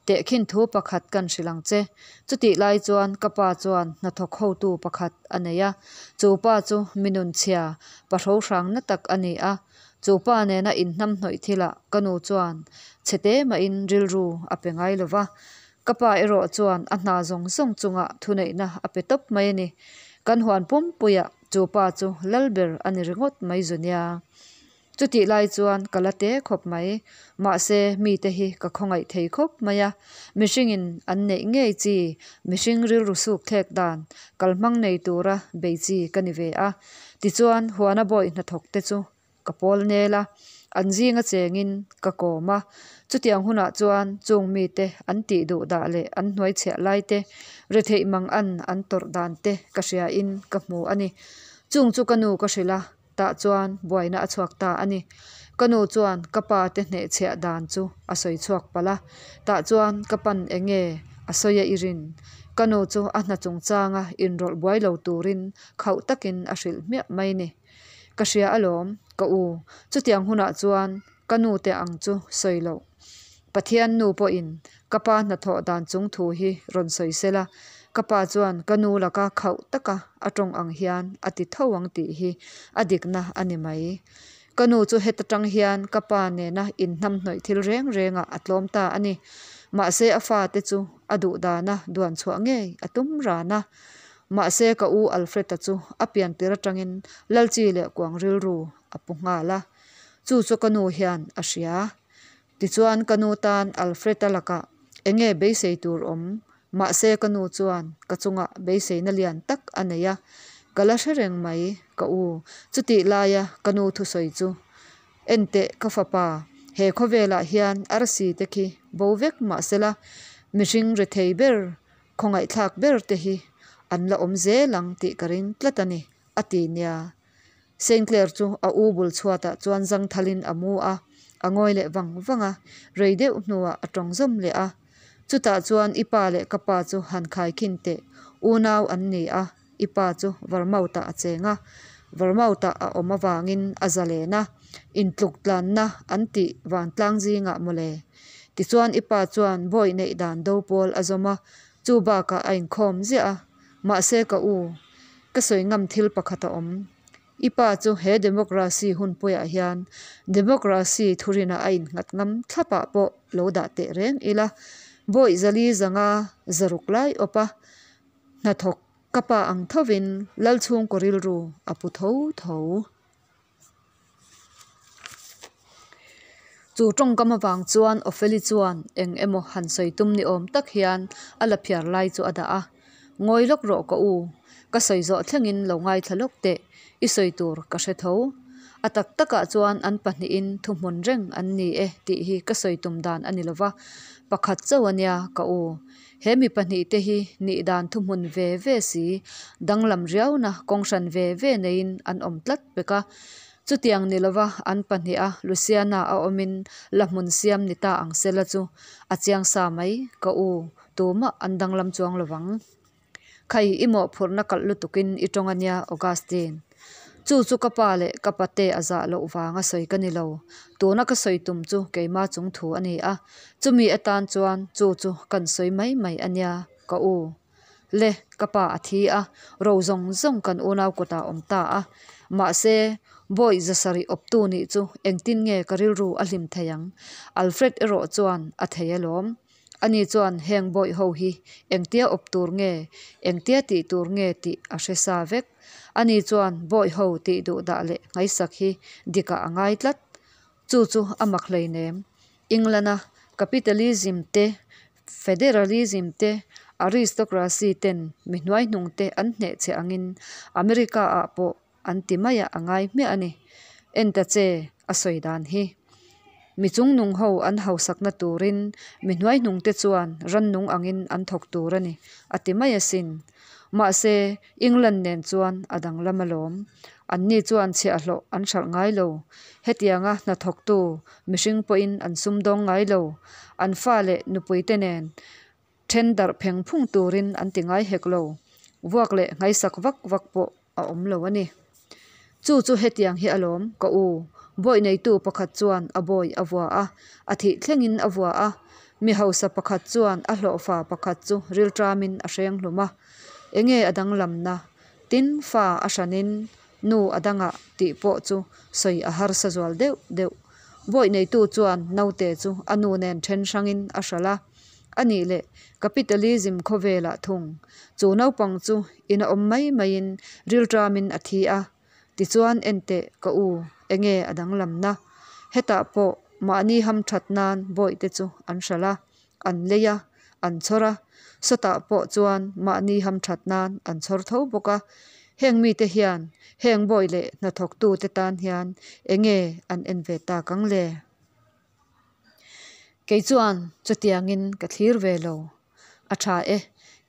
tehkhin thu pakhat kan hrilh ang che. Chutih lai chuan ka pa chuan hnathawk hotu pakhat a nei a, chu pa chu mi nunchhia, pa hrohrang na tak a ni a. Chu pa nena inhnamhnawih thilah ka nu chuan chhe te mahin rilru a pe ngai lo va, ka pa erawh chuan a hna zawng zawng chungah thuneihna a pe tawp mai a ni. Kan huan pumpuiah chu pa chu lal ber a ni ringawt mai zu nia. Chutih lai chuan ka la te khawp mai. Mahse, mite hi ka khawngaih thei khawp mai a, mihringin an neih ngei chi, mihring rilru suk thlek dan kalhmang nei tura bei chi ka ni ve a. Tichuan, huana bawi hnathawk te chu ka pawl nel a, an zinga chengin ka kawm a. Chutiang hunah chuan chung mite an tih duh dah leh an hnuai chhiah lai te, retheih mang an an tawrh dan te ka hriain ka hmu a ni. Chung chu ka nu ka hrilh a, tah chuan buaina a chhuak ta a ni. Ka nu chuan ka pa te hnehchhiah dan chu a sawi chhuak palh a, tah chuan ka pan enge a sawi a i rin? Ka nu chu a hna chungchanga inrawlh buai lo turin khauh takin a hrilh hmiah mai ni. Ka hria alawm, ka u, chutiang hunah chuan ka nu te ang chu sawi loh. Pathian nu pawhin ka pa hnathawh dan chung thu hi rawn sawi sela, ka pa chuan ka nu laka khauh taka a tawng ang hian a ti tho ang tih hi a dikna a ni mai. Ka nu chu heta tang hian ka pa nena inhnamhnawih thil reng rengah a tlawm ta a ni. Mahse a fate chu a duh dana duan chhuah ngei a tum ran a. Mahse ka u Alfred-a chu a pian tir atangin Lalchi leh Kuang rilru a pu nghal a. Chu chu ka nu hian a hria. Tichuan ka nu tan Alfred-a lakah enge beisei tur awm? Mahse ka nu chuan ka chungah beiseina lian tak a nei a, ka la hre reng mai ka u. Chutih laia ka nu thusawi chu, Enteh ka fapa, he khawvelah hian arsi te khi bo vek mahsela mihring rethei ber, khawngaihthlak ber te hi an la awm zel ang tih ka ring tlat a ni, a ti nia. Sinclair chu a u bul chhuatah chuan zangthalin a mu a, a ngawi leh vang vang a, rei deuh hnuah a tawng zawm leh a. Chutah chuan i pa leh ka pa chu han khai khin teh, unau an ni a, i pa chu Vermouth-ah a cheng a. Vermouth-ah a awm avangin a zalen a, intluk tlanna an tih vantlang zingah mawle. Tichuan i pa chuan bawi neih dan do pawl a zawm a, chu bakah a inkhawm ziah a. Mahse ka u, ka sawi ngam thil pakhat a awm. I pa chu he democracy hunpuiah hian democracy thurinah a innghat ngam thlapah pawh lo dah teh reng ila, bawi zali zanga zaruk lai awp a hnathawk Ka pa ang thovin Lalchhungkaw rilru a pu tho tho. Chu tawngkam avang chuan Opheli chuan eng emaw han sawi tum ni awm tak hian a la phiar lai chu a dah a. Ngawi lawk rawh ka u, ka sawi zawh thlengin lo ngaithla lawk teh, i sawi tur ka hre tho. A tak takah chuan an pahnihin thuhmun reng an ni e tih hi ka sawi tum dan a ni lova, pakhat chauh a nia ka u. He mi pahnihte hi nih dan thuhmun ve ve si, danglam riauna kawng hran ve ve neiin an awm tlat pek a. Chutiang ni lova an pahniha Luciana a awmin la hmun siam ni ta ang sela chu a chiang sa mai, ka u, tumah an danglam chuang lovang. Khai, i mawhphurhna kalh lutukin i tawng a nia, Augustine. Chu chu ka pa leh ka pate a zah loh vanga sawi ka ni lo. Tuna ka sawi tum chu keima chung thu a ni a, chumi atan chuan chu chu kan sawi mai mai a nia, ka u. Le, ka pa a thi a, ro zawng zawng kan unau kutah a awm ta a. Mahse, bawi zasarih awptu nih chu engtin nge ka rilru a hlim thei ang? Alfred erawh chuan a thei alawm. Ani chuan heng bawih ho hi engtia awp tur nge, engtia tih tur nge tih a hre sa vek. Ani chuan bawih ho tih duh dah leh ngaisak hi dikah a ngai tlat. Chu chu a mak hleinem. England-a capitalism te, federalism te, aristocracy ten mi hnuaihnung te an hnehchhe angin America-ah pawh an ti maiah a ngai hmiah a ni. En ta che, a sawi dan hi. Mi chungnung ho an hausakna turin mi hnuaihnungte chuan rannung angin an thawk tur a ni, a ti mai asin. Mahse, England nen chuan a danglam alawm. Anni chuan chhiahhlawh an hralh ngai lo. Hetianga hnathawktu mihring pawhin an sumdawng ngai lo. An fa leh nupuite nen Then darh pheng phung turin an ti ngai hek lo. Vuak leh nghaisak vak vak pawh a awm lo a ni. Chu chu hetiang hi alawm, ka u. Bawih neitu pakhat chuan a bawi a vua a, a thih thlengin a vua a. Mi hausa pakhat chuan a hlawhfa pakhat chu rilṭamin a hreng hlum a. Enge a danglamna? Tin, fa a hranin nu a dangah tih pawh chu sawi a harsa zual deuh deuh. Bawih neitu chuan naute chu a nu nen then hrangin a hralh a. A nih leh capitalism khawvelah thung. Chu naupang chu ina awm mai maiin rilṭamin a thi a. Tichuan enteh ka u, enge a danglamna? Hetah pawh mahni hamṭhat nan bawihte chu an hralh a, an lei a, an chhawr a. Sawtah pawh chuan mahni hamṭhat nan an chhawr tho bawk a. Heng mite hian heng bawih leh hnathawktute tan hian enge an en ve tak ang le? Kei chuan chutiangin ka thlir ve lo. A tha e,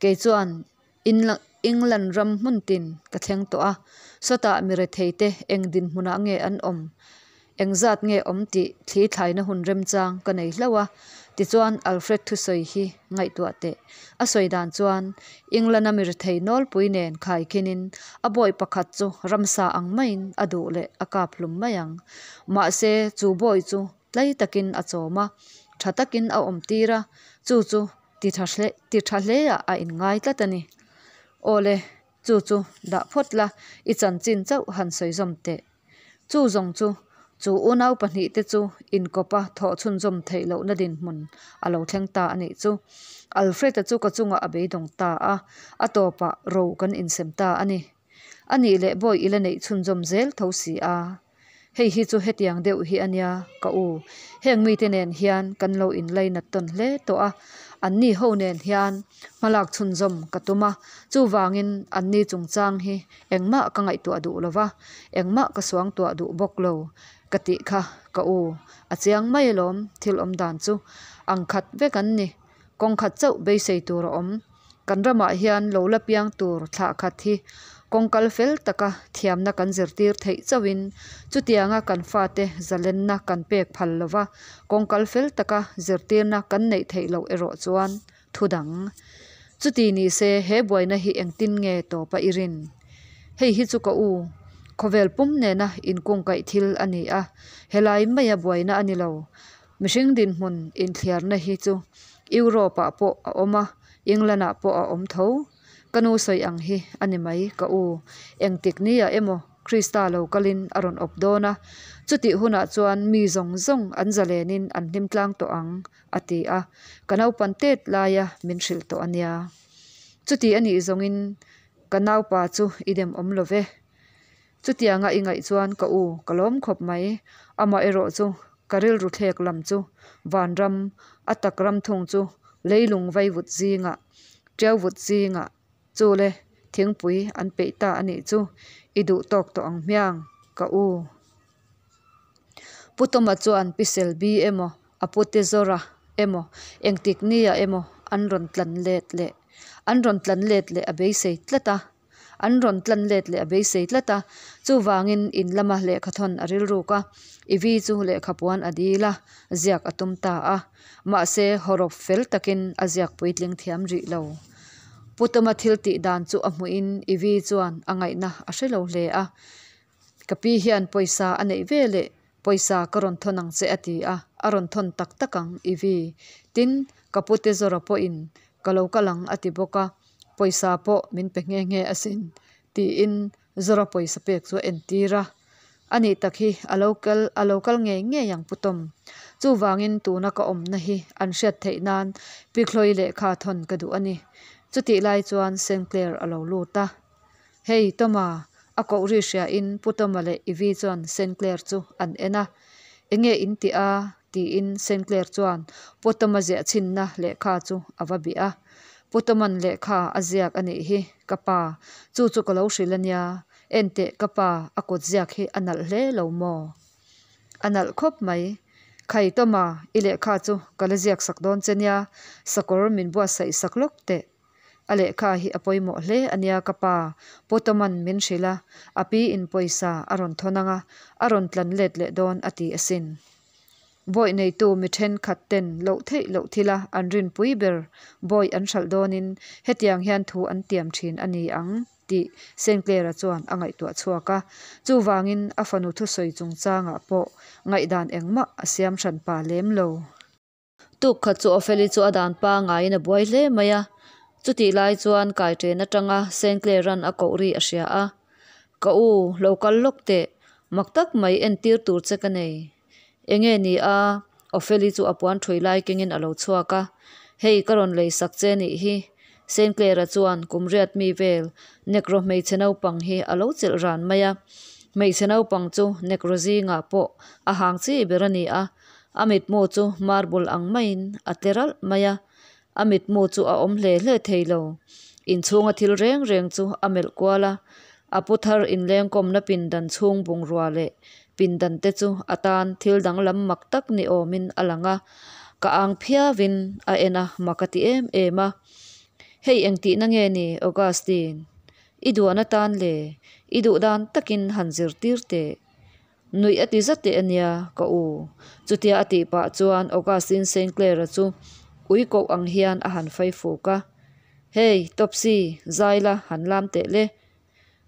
kei chuan England ram hmun tin ka thleng tawh a, sawtah mi retheite eng dinhmunah nge an awm, engzat nge awm tih thli thlaina hun remchang ka nei hlauh a, tichuan Alfred thusawi hi ngaihtuah teh. A sawi dan chuan England-a mi rethei nawlpui nen khaikhinin a bawi pakhat chu ramsa ang maiin a duh leh a kap hlum mai ang. Mahse, chu bawi chu tlai takin a chawm a, tha takin a awm tir a, chu chu ti tha hle ti tha hleah a inngai tlat a ni. Awle, chu chu dah phawt la, i chanchin chauh han sawi zawm teh. Chu zawng chu, chu unau pahnihte chu inkawpa thawh chhunzawm theih lohna dinhmun a lo thleng ta a nih chu. Alfred-a chu ka chungah a beidawng ta a, a tawpah ro kan insem ta a ni. A nih leh bawi i la neih chhunzawm zel tho si a. Hei hi chu hetiang deuh hi a nia ka u. Heng mite nen hian kan lo inlainat tawn hle tawh a, anni ho nen hian hmalak chhunzawm ka tum a, chuvangin anni chungchang hi engmah ka ngaihtuah duh lo va, engmah ka suangtuah duh bawk lo ka tih kha ka u. A chiang mai alawm thil awm dan chu ang khat vek an ni. Kawng khat chauh beisei tur a awm. Kan ramah hian lo la piang tur thlah khat hi kawng kal fel taka thiamna kan zirtir theih chauhin chutianga kan fate zalenna kan pek phal lova kawng kal fel taka zirtirna kan neih theih loh erawh chuan thu dang. Chuti ni se he buaina hi engtin nge tawpa i rin? Hei hi chu ka u. Khawvel pum nena inkungkaih thil a ni a, helai maia buaina a ni lo. Mihring dinhmun inthliarna hi chu Europe-ah pawh a awm a, England-ah pawh a awm tho. Ka nu sawi ang hi a ni mai, ka u. Engtik nia emaw Krista lo kalin a rawn awp dawn a, chutih hunah chuan mi zawng zawng an zalenin an hlim tlang tawh ang, a ti a. Ka naupan tet laia min hrilh tawh a nia. Chuti a nih zawngin ka naupa chu i dem awm lo ve. Chutianga i ngaih chuan ka u ka lawm khawp mai. Amah erawh chu ka rilru thlek lam chu vanram, a tak ram thung chu leilung vaivut zingah, tiauvut zingah chu le thingpui an peih ta a nih chu i duh tawk tawh ang hmiang ka u. Pu Tawma chuan Pi Selby emaw a pute Zora emaw engtik nia emaw an rawn tlan let leh an rawn tlan let leh a beisei tlat a. An rawn tlan let leh a beisei tlat a, chuvangin in lama lehkhathawn a rilruk a, Ivy chu lehkhapuan a dil a, ziak a tum ta a. Mahse, hawrawp fel takin a ziak puitling thiam rih lo. Pu Tawma thil tih dan chu a hmuhin Ivy chuan a ngaihna a hre lo hle a. Ka pi hian pawisa a neih ve leh pawisa ka rawn thawn ang che a ti a, a rawn thawn tak tak ang Ivy. Tin, ka pute Zora pawhin ka lo kal ang a ti bawk a, pawisa pawh min pe nghe nghe asin tiin Zora pawisa pek chu a entir a. A nih tak hi a lo kal a lo kal ngei ngei ang Pu Tom. Chuvangin tuna ka awmna hi an hriat theih nan Pi Chloe lehkha thawn ka duh a ni. Chutih lai chuan Sinclair a lo lut a. Hei Toma, a koh ri hriain Pu Toma leh Ivy chuan Sinclair chu an en a. Enge in tih a? tiin Sinclair chuan Pu Toma ziah chhinna lehkha chu a va bih a. Pu Toma'n lehkha a ziak a nih hi, ka pa, chu chu ka lo hrilh a nia. Enteh ka pa, a kut ziak hi a nalh hle lo maw? A nalh khawp mai. Khai Toma, i lehkha chu ka la ziak sak dawn che nia, sakawr min buatsaih sak lawk teh. A lehkha hi a pawimawh hle a nia ka pa, Pu Toma'n min hrilh a, a pi in pawisa a rawn thawn ang a, a rawn tlan let leh dawn a ti asin. Bawih neitu mi thenkhat ten loh theih loh thila an rinpui ber bawih an hralh dawnin hetiang hian thu an tiam thin a ni ang tih Sinclair-a chuan a ngaihtuah chhuak a. Chuvangin a fanu thusawi chungchangah pawh ngaihdan engmah a siam hran pa lem lo. Tuk khat chu Opheli chu a dan pangaiin a buai hle mai a. Chutih lai chuan kaiṭen aṭanga Sinclair-a'n a koh ri a hria a. Ka u, lo kal lawk teh. Mak tak mai entir tur che ka nei. Enge ni a? Opheli chu a puan ṭhui lai kengin a lo chhuak a. Hei ka rawn lei sak che nih hi. Sinclair-a chuan kum riat mi vel Negro hmeichhe naupang hi a lo chelh ran mai a. Hmeichhe naupang chu Negro zingah pawh a hang chi ber a ni a. A mitmu chu marble ang maiin a tle ralh mai a, a mitmu chu a awm hle hle thei lo. Inchhunga thil reng reng chu a melh kual a, a pu thar inlengkawmna pindan chhung bungrua leh pindan te chu a tan thil danglam mak tak ni awmin a lang a, ka ang phiauin a en a, mak a ti em em a. Hei engtihna nge ni Augustine? I duan atan le, i duh dan takin han zirtir teh. Nuih a ti zat teh a nia, ka u. Chutia a tih pah chuan Augustine Saint Clair-a chu ui koh ang hian a han fai fuk a. Hey, Topsy, zai la, han lam teh le.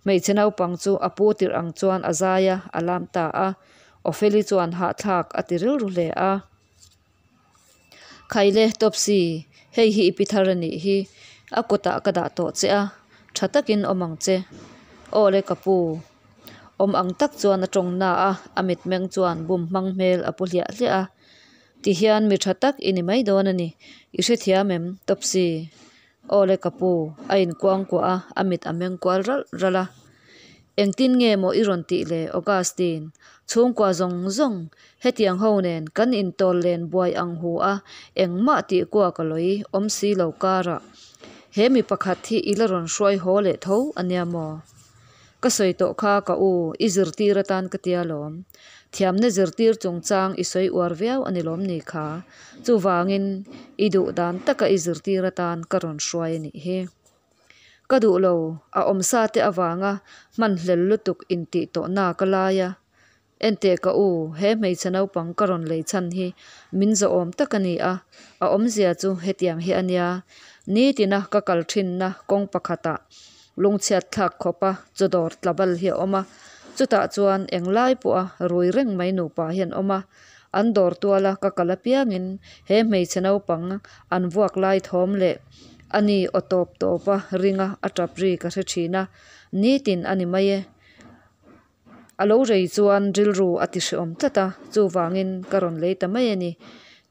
Hmeichhe naupang chu a pu tirh ang chuan a zai a, a lam ta a. Opheli chuan hahthlak a ti rilru hle a. Khaile, Topsy, hei hi i pi thar a nih hi. A kutah ka dah tawh che a, tha takin awm ang che. Aw le ka pu. Awm ang tak chuan a tawng na a, a mitmeng chuan bum hmang hmel a pu hliah hliah a. Tihian mi tha tak i ni mai dawn a ni. I hrethiam em, Topsy? Aw le ka pu, a inkuangkuah a, a mit a meng kual ralh ralh a. Engtin nge maw i rawn tih le, Augustine? Chhungkua zawng zawng, hetiang ho nen kan intawl len buai ang hu a, engmah tih kua ka lawi awm si lo karah he mi pakhat hi i la rawn hruai haw leh tho a nia maw? Ka sawi tawh kha ka u, i zirtir atan ka tia lawm. Thiamna zirtir chungchang i sawi uar viau a ni lawm ni kha. Chuvangin i duh dan taka i zirtir atan ka rawn hruai a nih hi. Ka duh lo, a awmsa te avanga hmanhlel lutuk intih tawhna ka lai a. Enteh ka u, he hmeichhe naupang ka rawn lei chhan hi min zawhawm tak a ni a, a awmzia chu hetiang hi a nia. Nitina ka kal thinna kawng pakhatah lungchhiat thlak khawpa chawdawr tlabal hi a awm a, Chutah chuan englai pawha rui reng mai nupa hi an awm a, an dawr tuala ka kal apiangin he hmeichhe naupang an vuak lai thawm leh ani aw tawp tawpa ringa a tap ri ka hre thin a, nitin a ni mai e. A lo rei chuan rilru a ti hrehawm tlat a, chuvangin ka rawn lei ta mai a ni.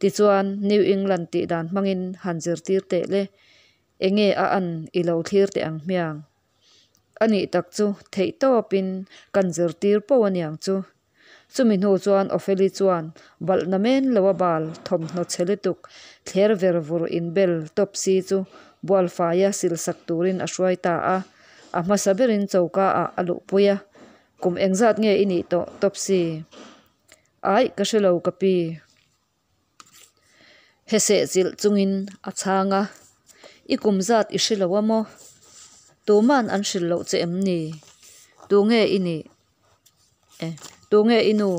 Tichuan New England tih dan hmangin han zirtir teh le, enge a an i lo thlir teh ang hmiang? A nih tak chu theih tawpin kan zirtir poh a niang chu. Chumi hnu chuan Opheli chuan balh na men lo a bal thawmhnaw chhe lutuk thler ver vur inbel Topsy chu bualfaia silsak turin a hruai ta a. A hmasa berin choka ah a luhpui a, Kum engzat nge i nih tawh Topsy? Aih ka hre lo ka pi. Heseh chilh chungin a chhang a, I kum zat i hre lo a maw? Tuman an hrilh loh che em ni? Tunge i nih? E, tunge i nu?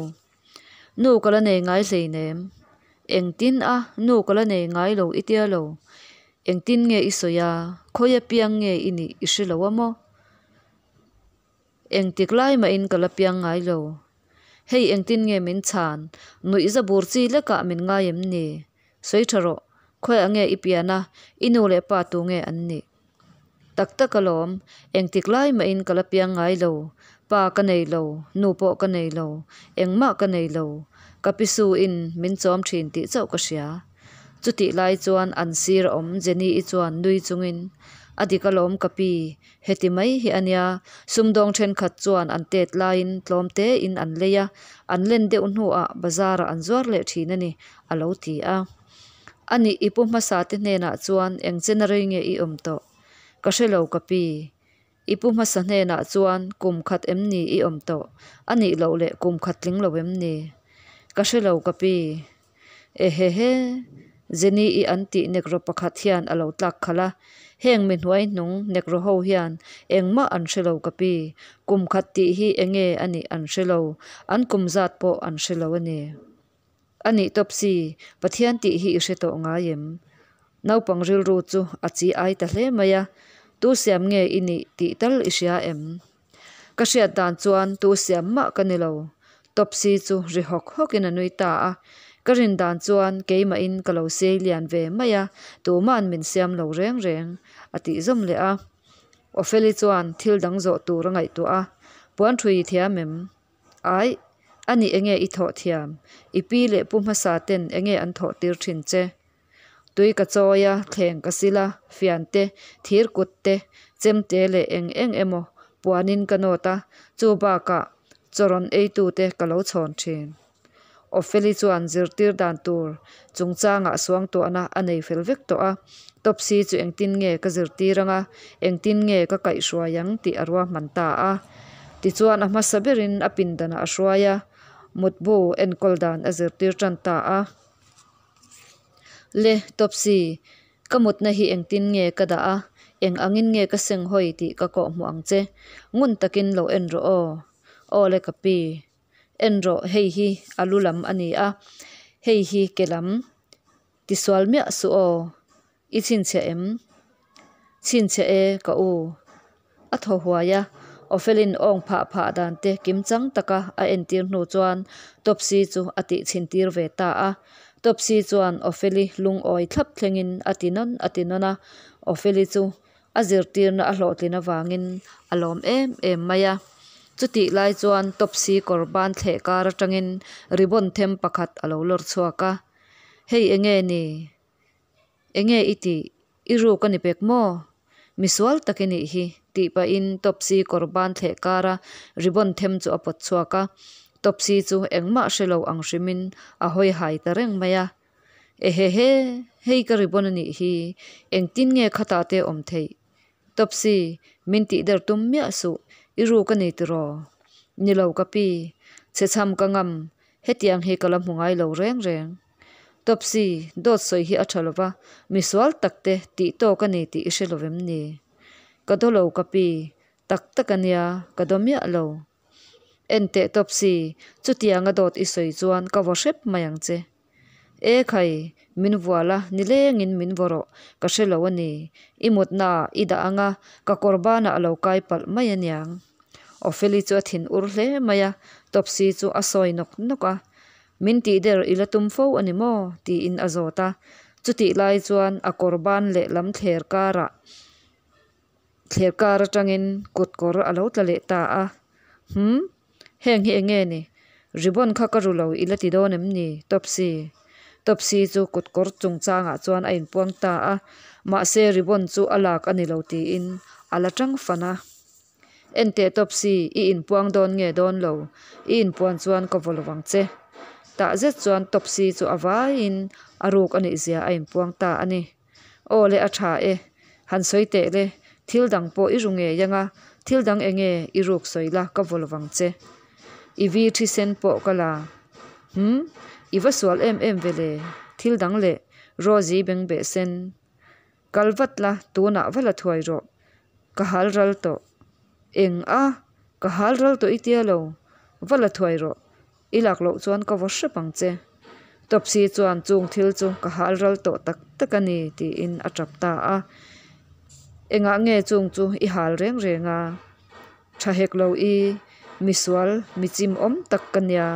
Nu ka la nei ngai hleinem. Engtin a, nu ka la nei ngai lo i tia lo. Engtin nge i sawi a, khawi apiang nge i nih i hre lo a maw? Engtik lai mahin ka la piang ngai lo. Hei engtin nge min chhan? Nuih za bur chi lekah min ngai em ni? Sawi tha rawh, khawiah nge i pian a, i nu leh pa tu nge an nih? Tak tak alawm, engtik lai mahin ka la piang ngai lo. Pa ka nei lo, nu pawh ka nei lo, engmah ka nei lo. Ka pi Su in min chawm thin tih chauh ka hria. Chutih lai chuan an sir a awm Jenny-i chuan nui chungin, A dik alawm ka pi, Heti mai hi a nia, sumdawng thenkhat chuan an tet laiin tlawm tein an lei a, an len deuh hnuah bazarah an zuar leh thin a ni, a lo ti a. A nih i pu hmasa te hnenah chuan eng chena rei nge i awm tawh? Ka hre lo ka pi. I pu hmasa hnenah chuan kum khat em ni i awm tawh? A nih loh leh kum khat tling lo em ni? Ka hre lo ka pi. Ehehe! Jenny-i an tih nekro pakhat hian a lo tlak khalh a, heng mi hnuai hnung nekro ho hian engmah an hre lo ka pi, kum khat tih hi enge a nih an hre lo, an kum zat pawh an hre lo a ni. A nih tawp si, Pathian tih hi i hre tawh ngai em? Naupang rilru chu a chi ai ta hle mai a, tu siam nge i nih tih tal i hria em? Ka hriat dan chuan tu siam mah ka ni lo. Topsy chu ri hawk hawkin a nui ta a. Ka rin dan chuan keimahin ka lo sei lian ve mai a, tuma'n min siam lo reng reng, a tih zawm leh a. Opheli chuan thil dang zawh tur a ngaihtuah a, Puan thui i thiam em? Aih, ani enge i thawh thiam? I pi leh pu hmasa ten enge an thawh tir thin che? Tui ka chawi a, thleng ka sil a, fian te, thir kut te, chem te leh eng eng emaw puanin ka nawt a, chu bakah chaw rawn eitu te ka lo chhawn thin. Opheli chuan zirtir dan tur chungchangah suangtuahna a nei fel vek tawh a, Topsy chu engtin nge ka zirtir anga, engtin nge ka kaihhruai ang tih a ruahman ta a. Tichuan a hmasa berin a pindanah a hruai a, mutbu enkawl dan a zirtir tan ta a. Le, Topsy, ka mutna hi engtin nge ka dah a, eng angin nge ka seng hawi tih ka kawh hmuh ang che. Ngun takin lo en rawh aw. Aw le ka pi. En rawh, hei hi a lu lam a ni a, hei hi ke lam. Tisual miah suh aw. I chhinchhiah em? Chhinchhiah e, ka u. A thaw huai a, Ofelin awng phah phah dan te kimchang taka a entir hnu chuan Topsy chu a tih chhintir ve ta a. Topsy chuan Ofeli lungawi thlap thlengin a ti nawn a ti nawn a, Ofeli chu a zirtirna a hlawhtlin avangin a lawm em em mai a. Chutih lai chuan Topsy kawr ban thleh kar atangin ribbon them pakhat a lo lawr chhuak a, Hei enge ni? Enge i tih? I ruk a ni pek maw? Misual tak i nih hi, tih pahin Topsy kawr ban thleh kara ribbon them chu a pawt chhuak a. Topsy chu engmah hre lo ang hrimin a hawi hai ta reng mai a. Ehehe, hei ka ribbon a nih hi, engtin nge khatah te awm theih? Topsy, min tih der tum miah suh, i ruk a ni tiraw? Ni lo ka pi, chhechham ka ngam, hetiang hi ka la hmu ngai lo reng reng. Topsy, dawt sawi hi a tha lova, misual tak te tih tawk a ni tih i hre lo vem ni? Ka daw lo ka pi, tak tak a nia, ka daw miah lo. En teh Topsy, chutianga dawt i sawi chuan ka vaw hrep mai ang che. E khai, min vual a, nilengin min vaw rawh, ka hre lo a ni. I mutnaah i dah anga, ka kawr banah a lo kai palh mai aniang. Opheli chu a thin ur hle mai a, Topsy chu a sawi nawk nawk a. Min tih der i la tum fo a ni maw? tiin a zawt a. Chutih lai chuan a kawr ban lehlam thler karah thler kar atangin kut kawr a lo tla leh ta a. Hum? Heng hi enge ni? Ribbon kha ka ru lo i la ti dawn em ni? Topsy. Topsy chu kut kawr chungchangah chuan a inpuang ta a, mahse ribbon chu a lak a ni lo tiin a la tang fan a. Enteh Topsy, i inpuang dawn nge dawn lo? I inpuan chuan ka vaw lo vang che. Tah zet chuan Topsy chu a vaiin a ruk a nih zia a inpuang ta a ni. Aw le a tha e, han sawi teh le, thil dang pawh i ru ngei anga, thil dang enge i ruk sawi la ka vaw lovang che. I vi thi sen pawh ka la. Hum, i va sual em em ve le, thil dang leh Rosie beng beh sen. Kal vat la, tunah va la thuai rawh. Ka hal ral tawh. Eng a, ka hal ral tawh i tia lo, va la thuai rawh. I lak loh chuan ka vaw hrep ang che. Topsy chuan chung thil chu ka hal ral tawh tak tak a ni tiin a tap ta a. Engah nge chung chu i hal reng reng a? Tha hek lo i, misual, mi chim awm tak ka nia.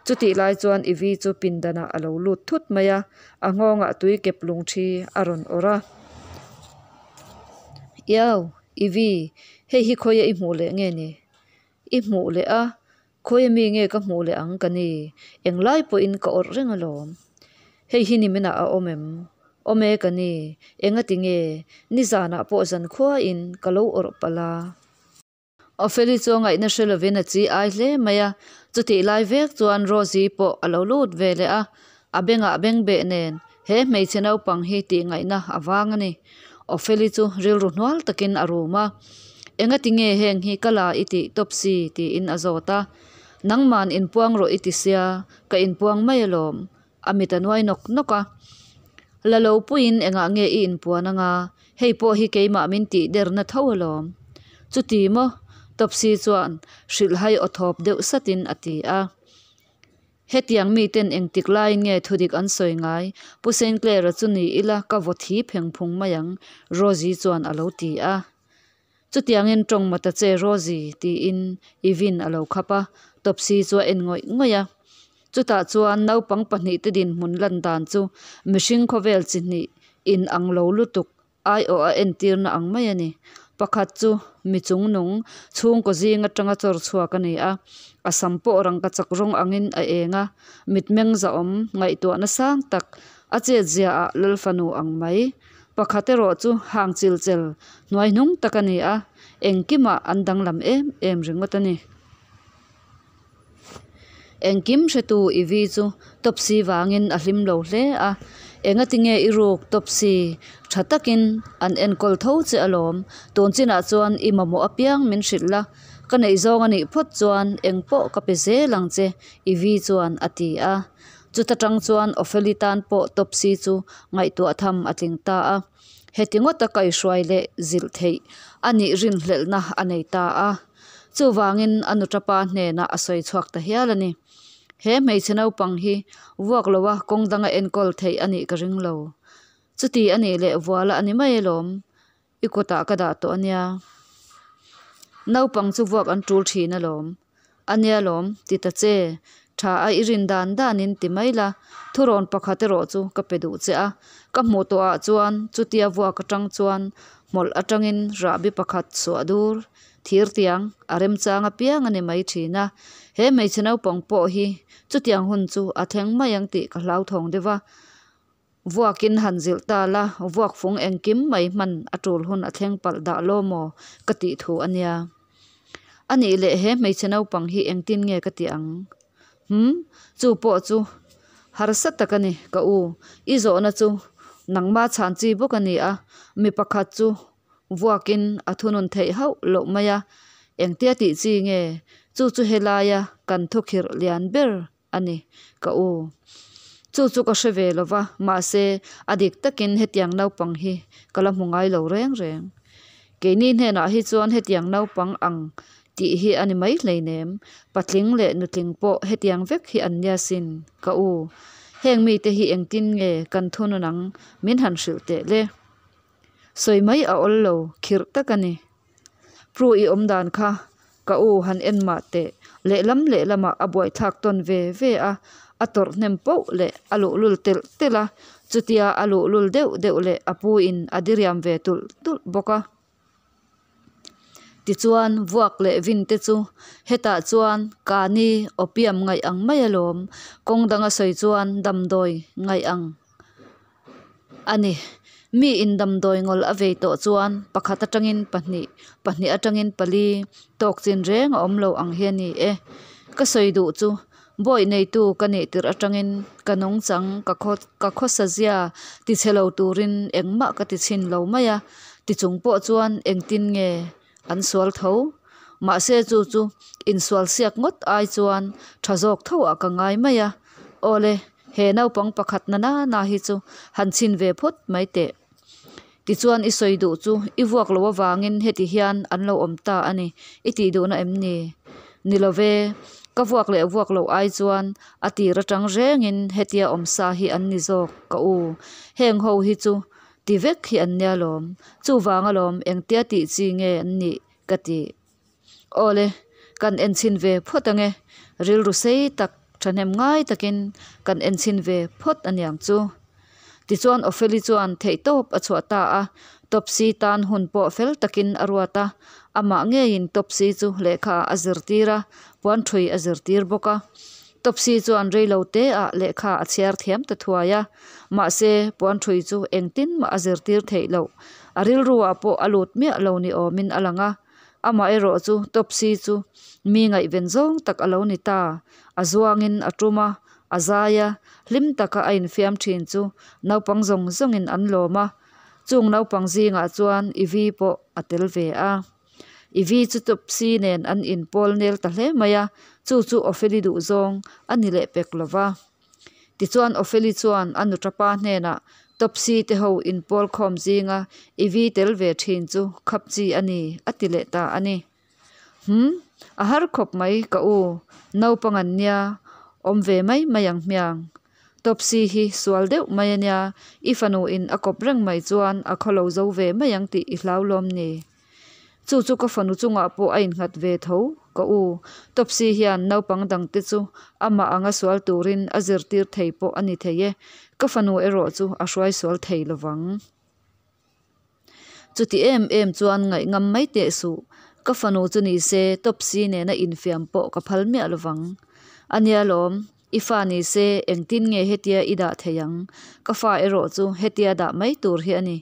Chutih lai chuan Ivy chu pindanah a lo lut thut mai a, a nghawngah tui kep lung thi a rawn awrh a. Iau, Ivy, hei hi khawiah i hmuh leh nge ni? I hmuh leh a, Khawi ami nge ka hmuh leh ang ka ni? Englai pawhin ka awrh reng alawm. Hei hi niminah a awm em? Awm e ka ni. Engati nge? Nizanah pawh zankhuain ka lo awrh palh a. Opheli chu a ngaihna hre lovin a chi ai hle mai a. Chutih lai vek chuan Rosie pawh a lo lut ve leh a. A bengah beng beh nen he hmeichhe naupang hi tih ngaihna a vang a ni. Opheli chu rilru hnual takin a rum a. Engati nge heng hi ka la i tih Topsy? tiin a zawt a. Nangman inpuang rawh i ti sia, ka inpuang mai alawm. A mit a nuai nawk nawk a. La lo puiin engah nge i inpuan anga, hei pawh hi keimah min tih derna tho alawm. Chuti maw? Topsy chuan hrilhhai aw thawp deuh satin a ti a. Hetiang miten engtik laiin nge thudik an sawi ngai? Pu Sinclair-a chu ni ila ka vaw thi pheng phung mai ang, Rosie chuan a lo ti a. Chutiangin tawng ma ta che Rosie, tiin Evin a lo khap a, Topsy chu a en ngawih ngawih a. Chutah chuan naupang pahnihte dinhmun lan dan chu mihring khawvel chi hnih in ang lo lutuk Aiawh a entirna ang mai a ni. Pakhat chu mi chungnung, chhungkaw zing atanga chawr chhuak a ni a. A sam pawh rangka chak rawng angin a eng a, mitmeng zahawm, ngaihtuahna sang tak, a chetziaah lal fanu ang mai. Pakhat erawh chu hang chilchel, hnuaihnung tak a ni a, engkimah an danglam em em ringawt a ni. Engkim hretu Ivy chu Topsy vangin a hlim lo hle a, Engatinge i ruk Topsy? Tha takin an enkawl tho che alawm, tun chinah chuan i mamawh apiang min hrilh la, ka neih zawng a nih phawt chuan engpawh ka pe zel ang che Ivy chuan a ti a. Chuta tang chuan Opheli tan pawh Topsy chu ngaihtuah tham a tling ta a, heti ngawta kaihruai leh zilh theih a nih rinhlelhna a nei ta a. Chuvangin a nutapa hnenah a sawi chhuak ta hial a ni. He hmeichhe naupang hi vuak loa kawng danga enkawl theih a nih ka ring lo. Chuti a nih leh vuala a ni mai alawm, i kutah ka dah tawh a nia. Naupang chu vuak an tul thin alawm. A nia lawm, ti ta che. Tha a i rin dan danin ti mai la, thurawn pakhat erawh chu ka pe duh che a. Ka hmuh tawhah chuan chutia vuak atang chuan hmawlh atangin rahbi pakhat suah dur Thir tiang a remchang apiang a ni mai thin a, he hmeichhe naupang pawh hi chutiang hun chu a thleng mai ang tih ka hlauthawng deuh a. Vuakin han zilh ta la, vuak fung engkim mai hman a tul hun a thleng palh dah law maw ka tih thu a nia. A nih leh he hmeichhe naupang hi engtin nge ka tih ang? Hum, chu pawh chu harsa tak a ni ka u, i zawhna chu nangma chhan chi bawk a ni a, mi pakhat chu Vuakin a thunun theih hauh loh mai a, engtia tih chi nge? Chu chu helaia kan thukhirh lian ber a ni, ka u. Chu chu ka hre ve lo va, mahse a dik takin hetiang naupang hi ka la hmu ngai lo reng reng. Keini hnenah hi chuan hetiang naupang ang tih hi a ni mai hleinem, patling leh nutling pawh hetiang vek hi an nia sin, ka u. Heng mite hi engtin nge kan thunun ang min han hrilh teh le? Sawi mai a awl lo, khirh tak a ni. Pru i awm dan kha Ka u han en mah teh, lehlam lehlamah a buaithlak tawn ve ve a, a tawrh hnem poh leh a luhlul telh telh a, chutia a luhlul deuh deuh leh a pu in a diriam ve tulh tulh bawk a. Tichuan vuak leh vin te chu hetah chuan kani opium ngaih ang mai alawm, kawng danga sawi chuan damdawi ngaih ang a ni. Mi in damdawi ngawl a vei tawh chuan pakhat atangin pahnih, pahnih atangin pali tawk chin reng a awm lo ang hi a ni e. Ka sawi duh chu bawi neitu ka nih tirh atangin ka nungchang ka khaw ka khawsa zia tichhe lo turin engmah ka ti chhin lo mai a, tichung pawh chuan engtin nge an sual tho. Mahse chu chu insual siak ngawt ai chuan tha zawk tho ah ka ngai mai a. Awle, he naupang pakhat na na na hi chu han chhin ve phawt mai teh. Tichuan i sawi duh chu i vuak loh avangin heti hian an lo awm ta a ni, i tih duhna em ni? Ni lo ve, ka vuak leh vuak loh ai chuan a tir atang rengin hetia awm sa hi an ni zawk ka u. Heng ho hi chu ti vek hi an nia lawm. Chuvang alawm engtia tih chi nge an nih ka ti. Awle, kan enchhin ve phawt ange. Rilru sei tak thahnem ngai takin kan enchhin ve phawt aniang chu. Tichuan Opheli chuan theihtawp a chhuah ta a, Topsy tan hun pawh fel takin a ruat a. Amah ngeiin Topsy chu lehkha a zirtir a, puanthui a zirtir bawk a. Topsy chuan reilo te ah lehkha a chhiar thiam ta thuai a, mahse puanthui chu engtin mah a zirtir theih loh. A rilru ah pawh a lut miah lo ni awmin a lang a. Amaherawh chu Topsy chu mi ngaihven zawng tak a lo ni ta. A zuangin a tum a, a zai a, hlim taka a infiam thin chu naupang zawng zawngin an lawm a. Chung naupang zingah chuan Ivy pawh a tel ve a. Ivy chu Topsy nen an inpawl nel ta hle mai a, chu chu Opheli duhzawng a ni leh pek lo va. Tichuan Opheli chuan a nuṭapa hnenah Topsy te ho inpawl khawm zinga Ivy tel ve thin chu khap chi a ni a ti leh ta a ni. Hum, a har khawp mai ka u, naupang an nia, awm ve mai mai ang hmiang. Topsy hi sual deuh mai a nia, i fanu in a kawp reng mai chuan a khawlo zo ve mai ang tih i hlau lawm ni. Chu chu ka fanu chungah pawh a innghat ve tho, ka u. Topsy hian naupang dangte chu amah anga sual turin a zirtir thei pawh a ni thei e, ka fanu erawh chu a hruai sual thei lovang. Chuti em em chuan ngaih ngam mai teh suh, ka fanu chu ni se Topsy nena infiam pawh ka phal miah lovang. A nia lawm, I fa ni se engtin nge hetia i dah thei ang? Ka fa erawh chu hetia dah mai tur hi a ni.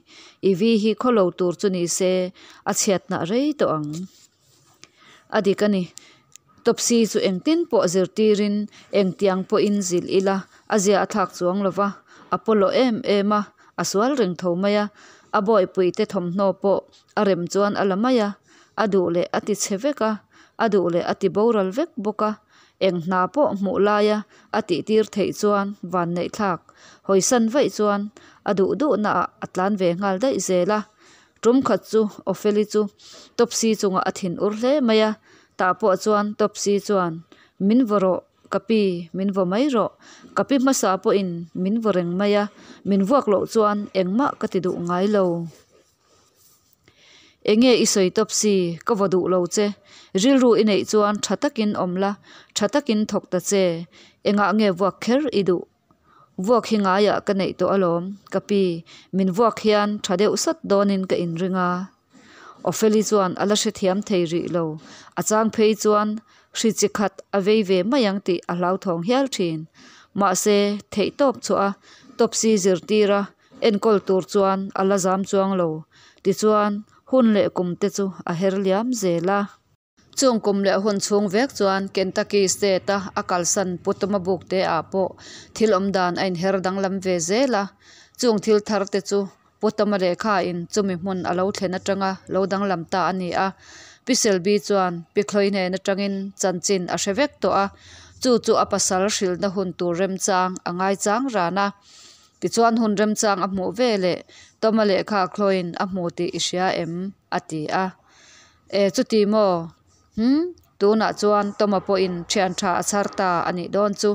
I vi hi khawlo tur chu ni se a chhiatnah rei tawh ang. A dik a ni. Topsy chu engtin pawh zirtirin engtiang pawhin zilh ila a zia a thlak chuang lo va, a pawlawh em em a, a sual reng tho mai a. A bawipuite thawmhnaw pawh a rem chuan a la mai a, a duh leh a ti chhe vek a, a duh leh a ti boral vek bawk a. Eng hna pawh hmuh laia a tihtir theih chuan vanneihthlak hawisan vaih chuan a duh duhna ah a tlan ve nghal daih zel a. Tum khat chu Opheli chu Topsy chungah a thin ur hle mai a, tah pawh chuan Topsy chuan, Min vaw rawh, ka pi, min vaw mai rawh. Ka pi hmasa pawhin min vaw reng mai a, min vuak loh chuan engmah ka ti duh ngai lo. Enge i sawi tawp si, ka vaw duh lo che. Rilru i neih chuan tha takin awm la, tha takin thawk ta che. Engah nge vuak kher i duh? Vuak hi ngaiah ka neih tawh alawm, ka pi. Min vuak hian tha deuh sat dawnin ka inring a. Opheli chuan a la hrethiam thei rih lo. A chang phei chuan hri chi khat a vei ve mai ang tih a hlauthawng hial thin. Mahse, theihtawp chhuah a, Topsy zirtir a, Enkawl tur chuan a la zam chuang lo. Tichuan, hun leh kum te chu a her liam zel a. Chung kum leh hun chhung vek chuan Kentucky State a a kalsan Pu Tuma buk te ah pawh thil awm dan a inher danglam ve zel a. Chung thil thar te chu Pu Tuma lehkha in chumi hmun a lo thlen atanga lo danglam ta a ni a. Pi Selby chuan Pi Chloe hnen atangin chanchin a hre vek tawh a. Chu chu a pasal hrilhna hun tur remchang a ngaichang ran a. Tichuan hun remchang a hmuh ve leh Toma lehkha Chloe-in a hmu tih i hria em? a ti a. E, chuti maw? Hm, tunah chuan Toma pawhin thian tha a chhar ta a nih dawn chu.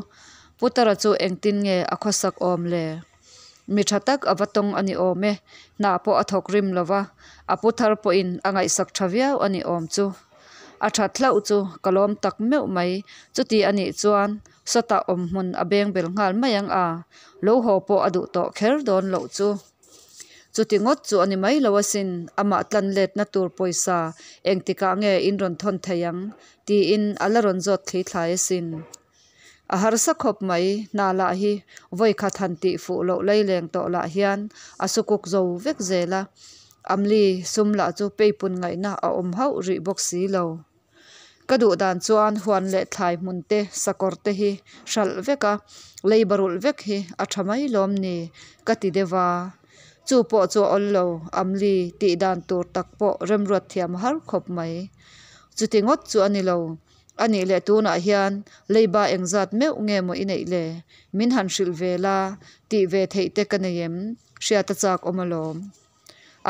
Putara chu engtin nge a khawsak awm le? Mi tha tak a va tawng a ni awm e, hna pawh a thawk rim lo va, a pu thar pawhin a ngaihsak tha viau a ni awm chu. A that hlauh chu ka lawm tak meuh mai. Chuti a nih chuan sawtah awm hmun a beng bel nghal mai ang a, lo haw pawh a duh tawh kher dawn loh chu. Chuti ngawt chu a ni mai lo asin, amah tlan letna tur pawisa engtikah nge in rawn thawn thei ang? tiin a la rawn zawt thli thlai asin. A harsa khawp mai, hna lah hi vawi khat han tih fuh loh laileng tawh lah hian a sukuk zo vek zel a, Amli sum lah chu peipun ngaihna a awm hauh rih bawk si lo. Ka duh dan chuan huan leh thlai hmun te, sakawr te hi hralh vek a, leiba rulh vek hi a tha mai lawm ni ka ti deuh a. Chu pawh chu a awl lo, Amli tih dan tur tak pawh remruat thiam a har khawp mai. Chuti ngawt chu a ni lo, a nih leh tunah hian leiba engzat meuh nge maw i neih le? Min han hrilh ve la, tih ve theih te ka nei em? Hriat a chak awm alawm.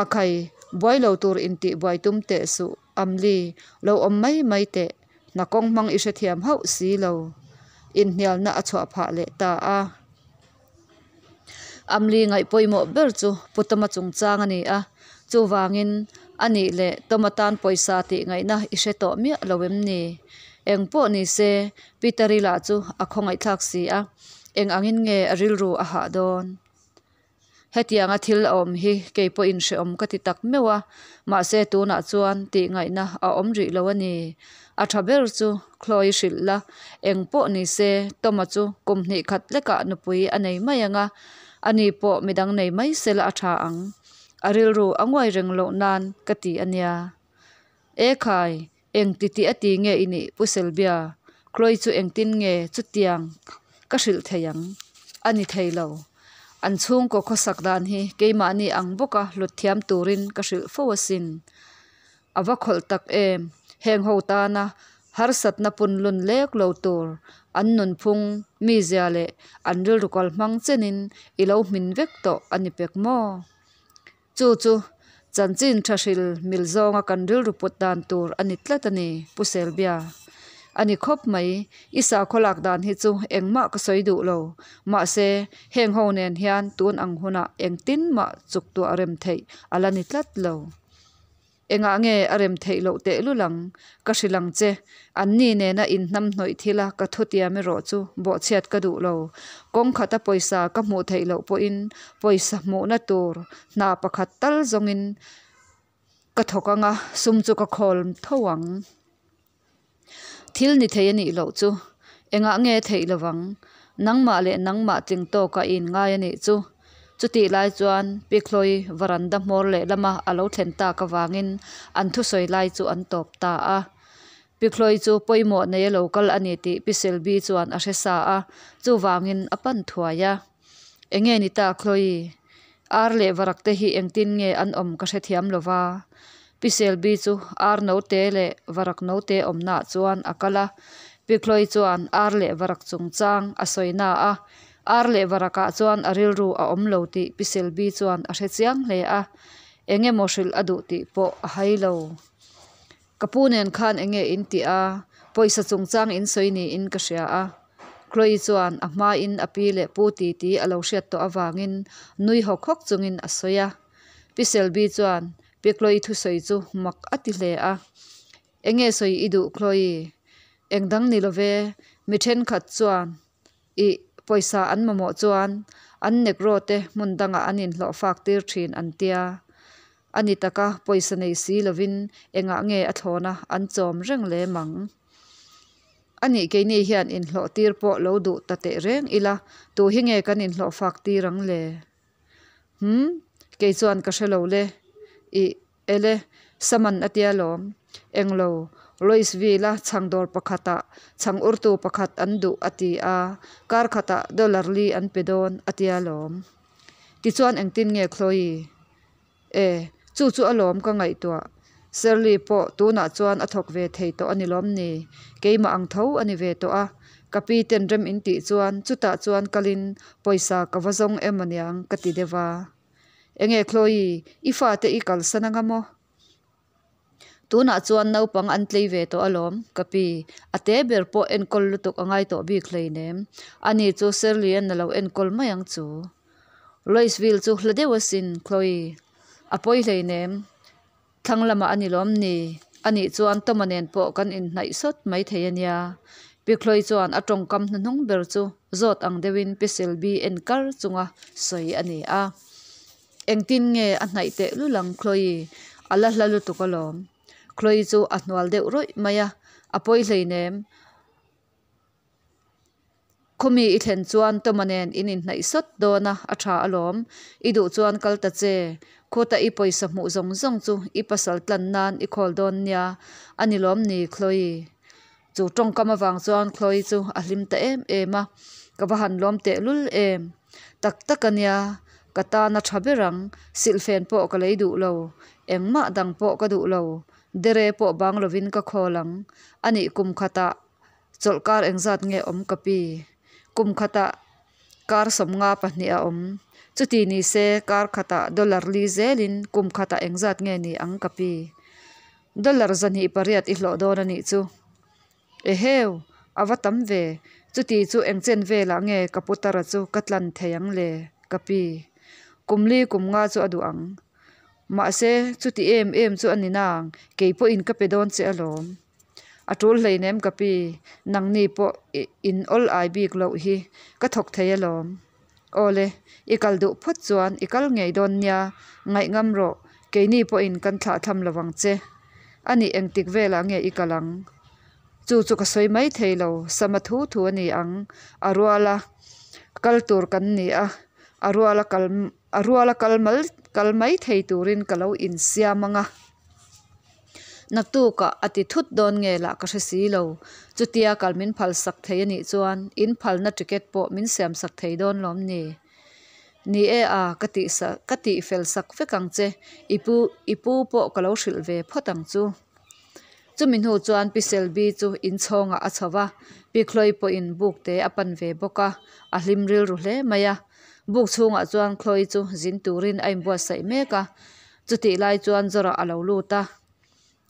A khai, buai lo tur intih buai tum teh suh, Amli, lo awm mai mai teh, hna kawng hmang i hrethiam hauh si lo. Inhnialna a chhuah phah leh ta a. Amli ngaih pawimawh ber chu Pu Tawma chungchang a ni a, chuvangin a nih leh Tawma tan pawisa tih ngaihna i hre tawh miah lo em ni? Eng pawh ni se, Peter-i lah chu a khawngaihthlak si a, eng angin nge a rilru a hah dawn? Hetianga thil a awm hi kei pawhin hrehawm ka ti tak meuh a, mahse tunah chuan tih ngaihna a awm rih lo a ni. A tha ber chu Chloe hrilh la, eng pawh ni se Tom-a chu kum hnih khat lekah nupui a nei mai ang a, ani pawh midang nei mai sela a tha ang. A rilru a nguai reng loh nan ka ti a nia. E khai, eng ti tih a ti nge i nih Pu Selbia? Chloe chu engtin nge chutiang ka hrilh thei ang? A ni thei lo. An chhungkaw khawsak dan hi keimahni ang bawka hlut thiam turin ka hrilh fo asin. A va khawlh tak em! Heng ho tana harsatna punlun lek lo tur an nunphung, mizia leh an rilru kal hmang chenin i lo hmin vek tawh a ni pek maw? Chu chu chanchin tha hril mil zawnga kan rilru put dan tur a ni tlat a ni, Pu Selbia. A ni khawp mai, i sakhaw lak dan hi chu engmah ka sawi duh lo. Mahse, heng ho nen hian tun ang hunah engtin mah chuk tuah rem theih a la ni tlat lo. Engah nge a rem theih loh tehlul ang? Ka hrilh ang che. Anni nena inhnamhnawih thila ka thutiam erawh chu bawhchhiat ka duh lo. Kawng khata pawisa ka hmuh theih loh pawhin pawisa hmuhna tur hna pakhat tal zawngin ka thawk ang a, sum chu ka khawl tho ang. Thil ni thei a nih loh chu engah nge theih lo vang? Nangmah leh nangmah tling tawka i inngai a nih chu. Chutih lai chuan Pi Chloe varanda hmawr lehlama a lo thlen tak avangin an thusawi lai chu an tawp ta a. Pi Chloe chu pawimawh nei a lo kal a ni tih Pi Selby chuan a hre sa a, chuvangin a pan thuai a. Enge ni ta Chloe? Ar leh varak te hi engtin nge an awm ka hrethiam lo va. Pi Selby chu ar note leh varak note awmnaah chuan a kal a. Pi Chloe chuan ar leh varak chungchang a sawi na a. Ar leh varakah chuan a rilru a awm lo tih Pi Selby chuan a hre chiang hle a. Eng emaw hrilh a duh tih pawh a hai lo. Ka pu nen khan enge in tih a, pawisa chungchang in sawi niin ka hria a. Chloe chuan a hmain a pi leh pu ti ti a lo hriat tawh avangin nui hawk hawk chungin a sawi a. Pi Selby chuan Pi Chloe thusawi chu mak a ti hle a. Enge sawi i duh Chloe? Engdang ni love, mi thenkhat chuan ih pawisa an mamawh chuan an negro te hmun dangah an inhlawh fak tir thin an tia. A ni taka pawisa nei si lovin engah nge a thlawna an chawm reng lem ang? A nih keini hian inhlawh tir pawh lo duh ta teh reng ila, tu hi nge kan inhlawh fak tir ang le? Humm, kei chuan ka hre lo le. Ih, ele, Saman a tia lawm. Englo, Louisville-a chhang dawr pakhatah chhang urtu pakhat an duh a ti a, kar khatah dollar li an pe dawn a tia lawm. Tichuan engtin nge Chloe? E, chu chu alawm ka ngaihtuah. Shirley pawh tunah chuan a thawk ve thei tawh a ni lawm ni? Keimah ang tho a ni ve tawh a. Ka pi ten rem in tih chuan chutah chuan kalin pawisa ka va zawng em aniang ka ti deuh a. Enge Chloe, i fate i kalsan anga maw? Tunah chuan naupang an tlei ve tawh alawm, ka pi. A te ber pawh enkawl lutuk a ngai tawh bik hleinem. Ani chu Shirley-a'n a lo enkawl mai ang chu. Louisville chu hla deuh asin, Chloe. A pawi hleinem. Thlang lamah a ni lawm ni? Anih chuan Toma nen pawh kan inhnaih sawt maithei a nia. Pi Chloe chuan a tawngkam hnuhnung ber chu zawt ang deuhin Pi Selby en kar chunga sawi a ni a. Engtin nge a hnaih teh lul ang Chloe? A la hla lutuk alawm. Chloe chu a hnual deuh rawih mai a, a pawi hleinem. Khawmi i thlen chuan Toma nen in inhnaih sawt dawn a, a tha alawm. I duh chuan kal ta che. Khuta i pawisa hmuh zawng zawng chu i pasal tlan nan i khawl dawn nia. A ni lawm ni Chloe? Chu tawngkam avang chuan Chloe chu a hlim ta em em a, Ka va han lawm tehlul em? Tak tak a nia, ka tan a tha ber ang. Silhfen pawh ka lei duh lo. Engmah dang pawh ka duh lo. Dere pawh bang lovin ka khawl ang. Anih kum khatah Chawlhkar engzat nge awm ka pi? Kum khatah kar 52 a awm. Chuti ni se kar khatah dollar li zelin kum khatah engzat nge ni ang ka pi? Dollar 208 i hlawh dawn a nih chu. Eheu! A va tam ve. Chuti chu engchen velah nge ka putara chu ka tlan thei ang le ka pi? Kum li kum nga chu a duh ang. Mahse chuti em em chu a ni nang, kei pawhin ka pe dawn che alawm. A tul hleinem ka pi, nangni pawh in awl ai bik loh hi ka thawk thei alawm. Awle, i kal duh phawt chuan i kal ngei dawn nia, ngaihngam rawh, keini pawhin kan thlah tham lo ang che. A nih engtik velah nge i kal ang? Chu chu ka sawi mai thei lo, sama thu thu a ni ang, a ruala kal tur kan ni a, a ruala kal a ruala kal mal kal mai thei turin ka lo insiam ang a. Naktukah a ti thut dawn nge lah ka hre si lo. Chutia kal min phal sak thei a nih chuan in phalna ticket pawh min siam sak thei dawn lawm ni? Ni e a, ka tih ka tih fel sak vek ang che, i pu i pu pawh ka lo hrilh ve phawt ang chu. Chumi hnu chuan Pi Selby chu inchhawngah a chho va, Pi Chloe pawhin buk te a pan ve bawk a, a hlim rilru hle mai a. Buk chhungah chuan Chloe chu zin turin a inbuatsaih mek a, Chutih lai chuan Zora a lo lut a,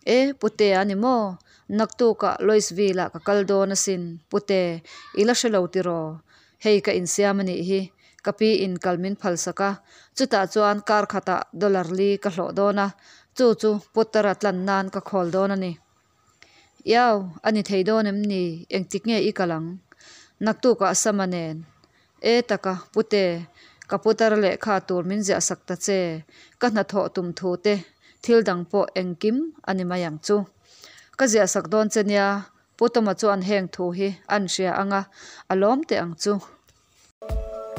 E, Pute a ni maw? Naktukah Louisville-ah ka kal dawn asin, Pute, i la hre lo tiraw? Hei ka insiam a nih hi, ka pi in kal min phalsak a, chutah chuan kar khatah dollar li ka hlawh dawn a, chu chu Putara tlan nan ka khawl dawn a ni. Iau, a ni thei dawn em ni? Engtik nge i kal ang? Naktukah Sama nen. E taka, Pute, ka putar lehkha tur min ziah sak ta che. Ka hnathawh tum thu te, thil dang pawh engkim a ni mai ang chu. Ka ziah sak dawn che nia, Pu Tawma chuan heng thu hi an hria ang a, a lawm teh ang chu.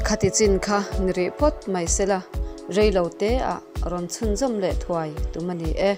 Khati chin kha ni rih phawt mai sela, rei lo te ah rawn chhunzawm leh thuai tum a ni e.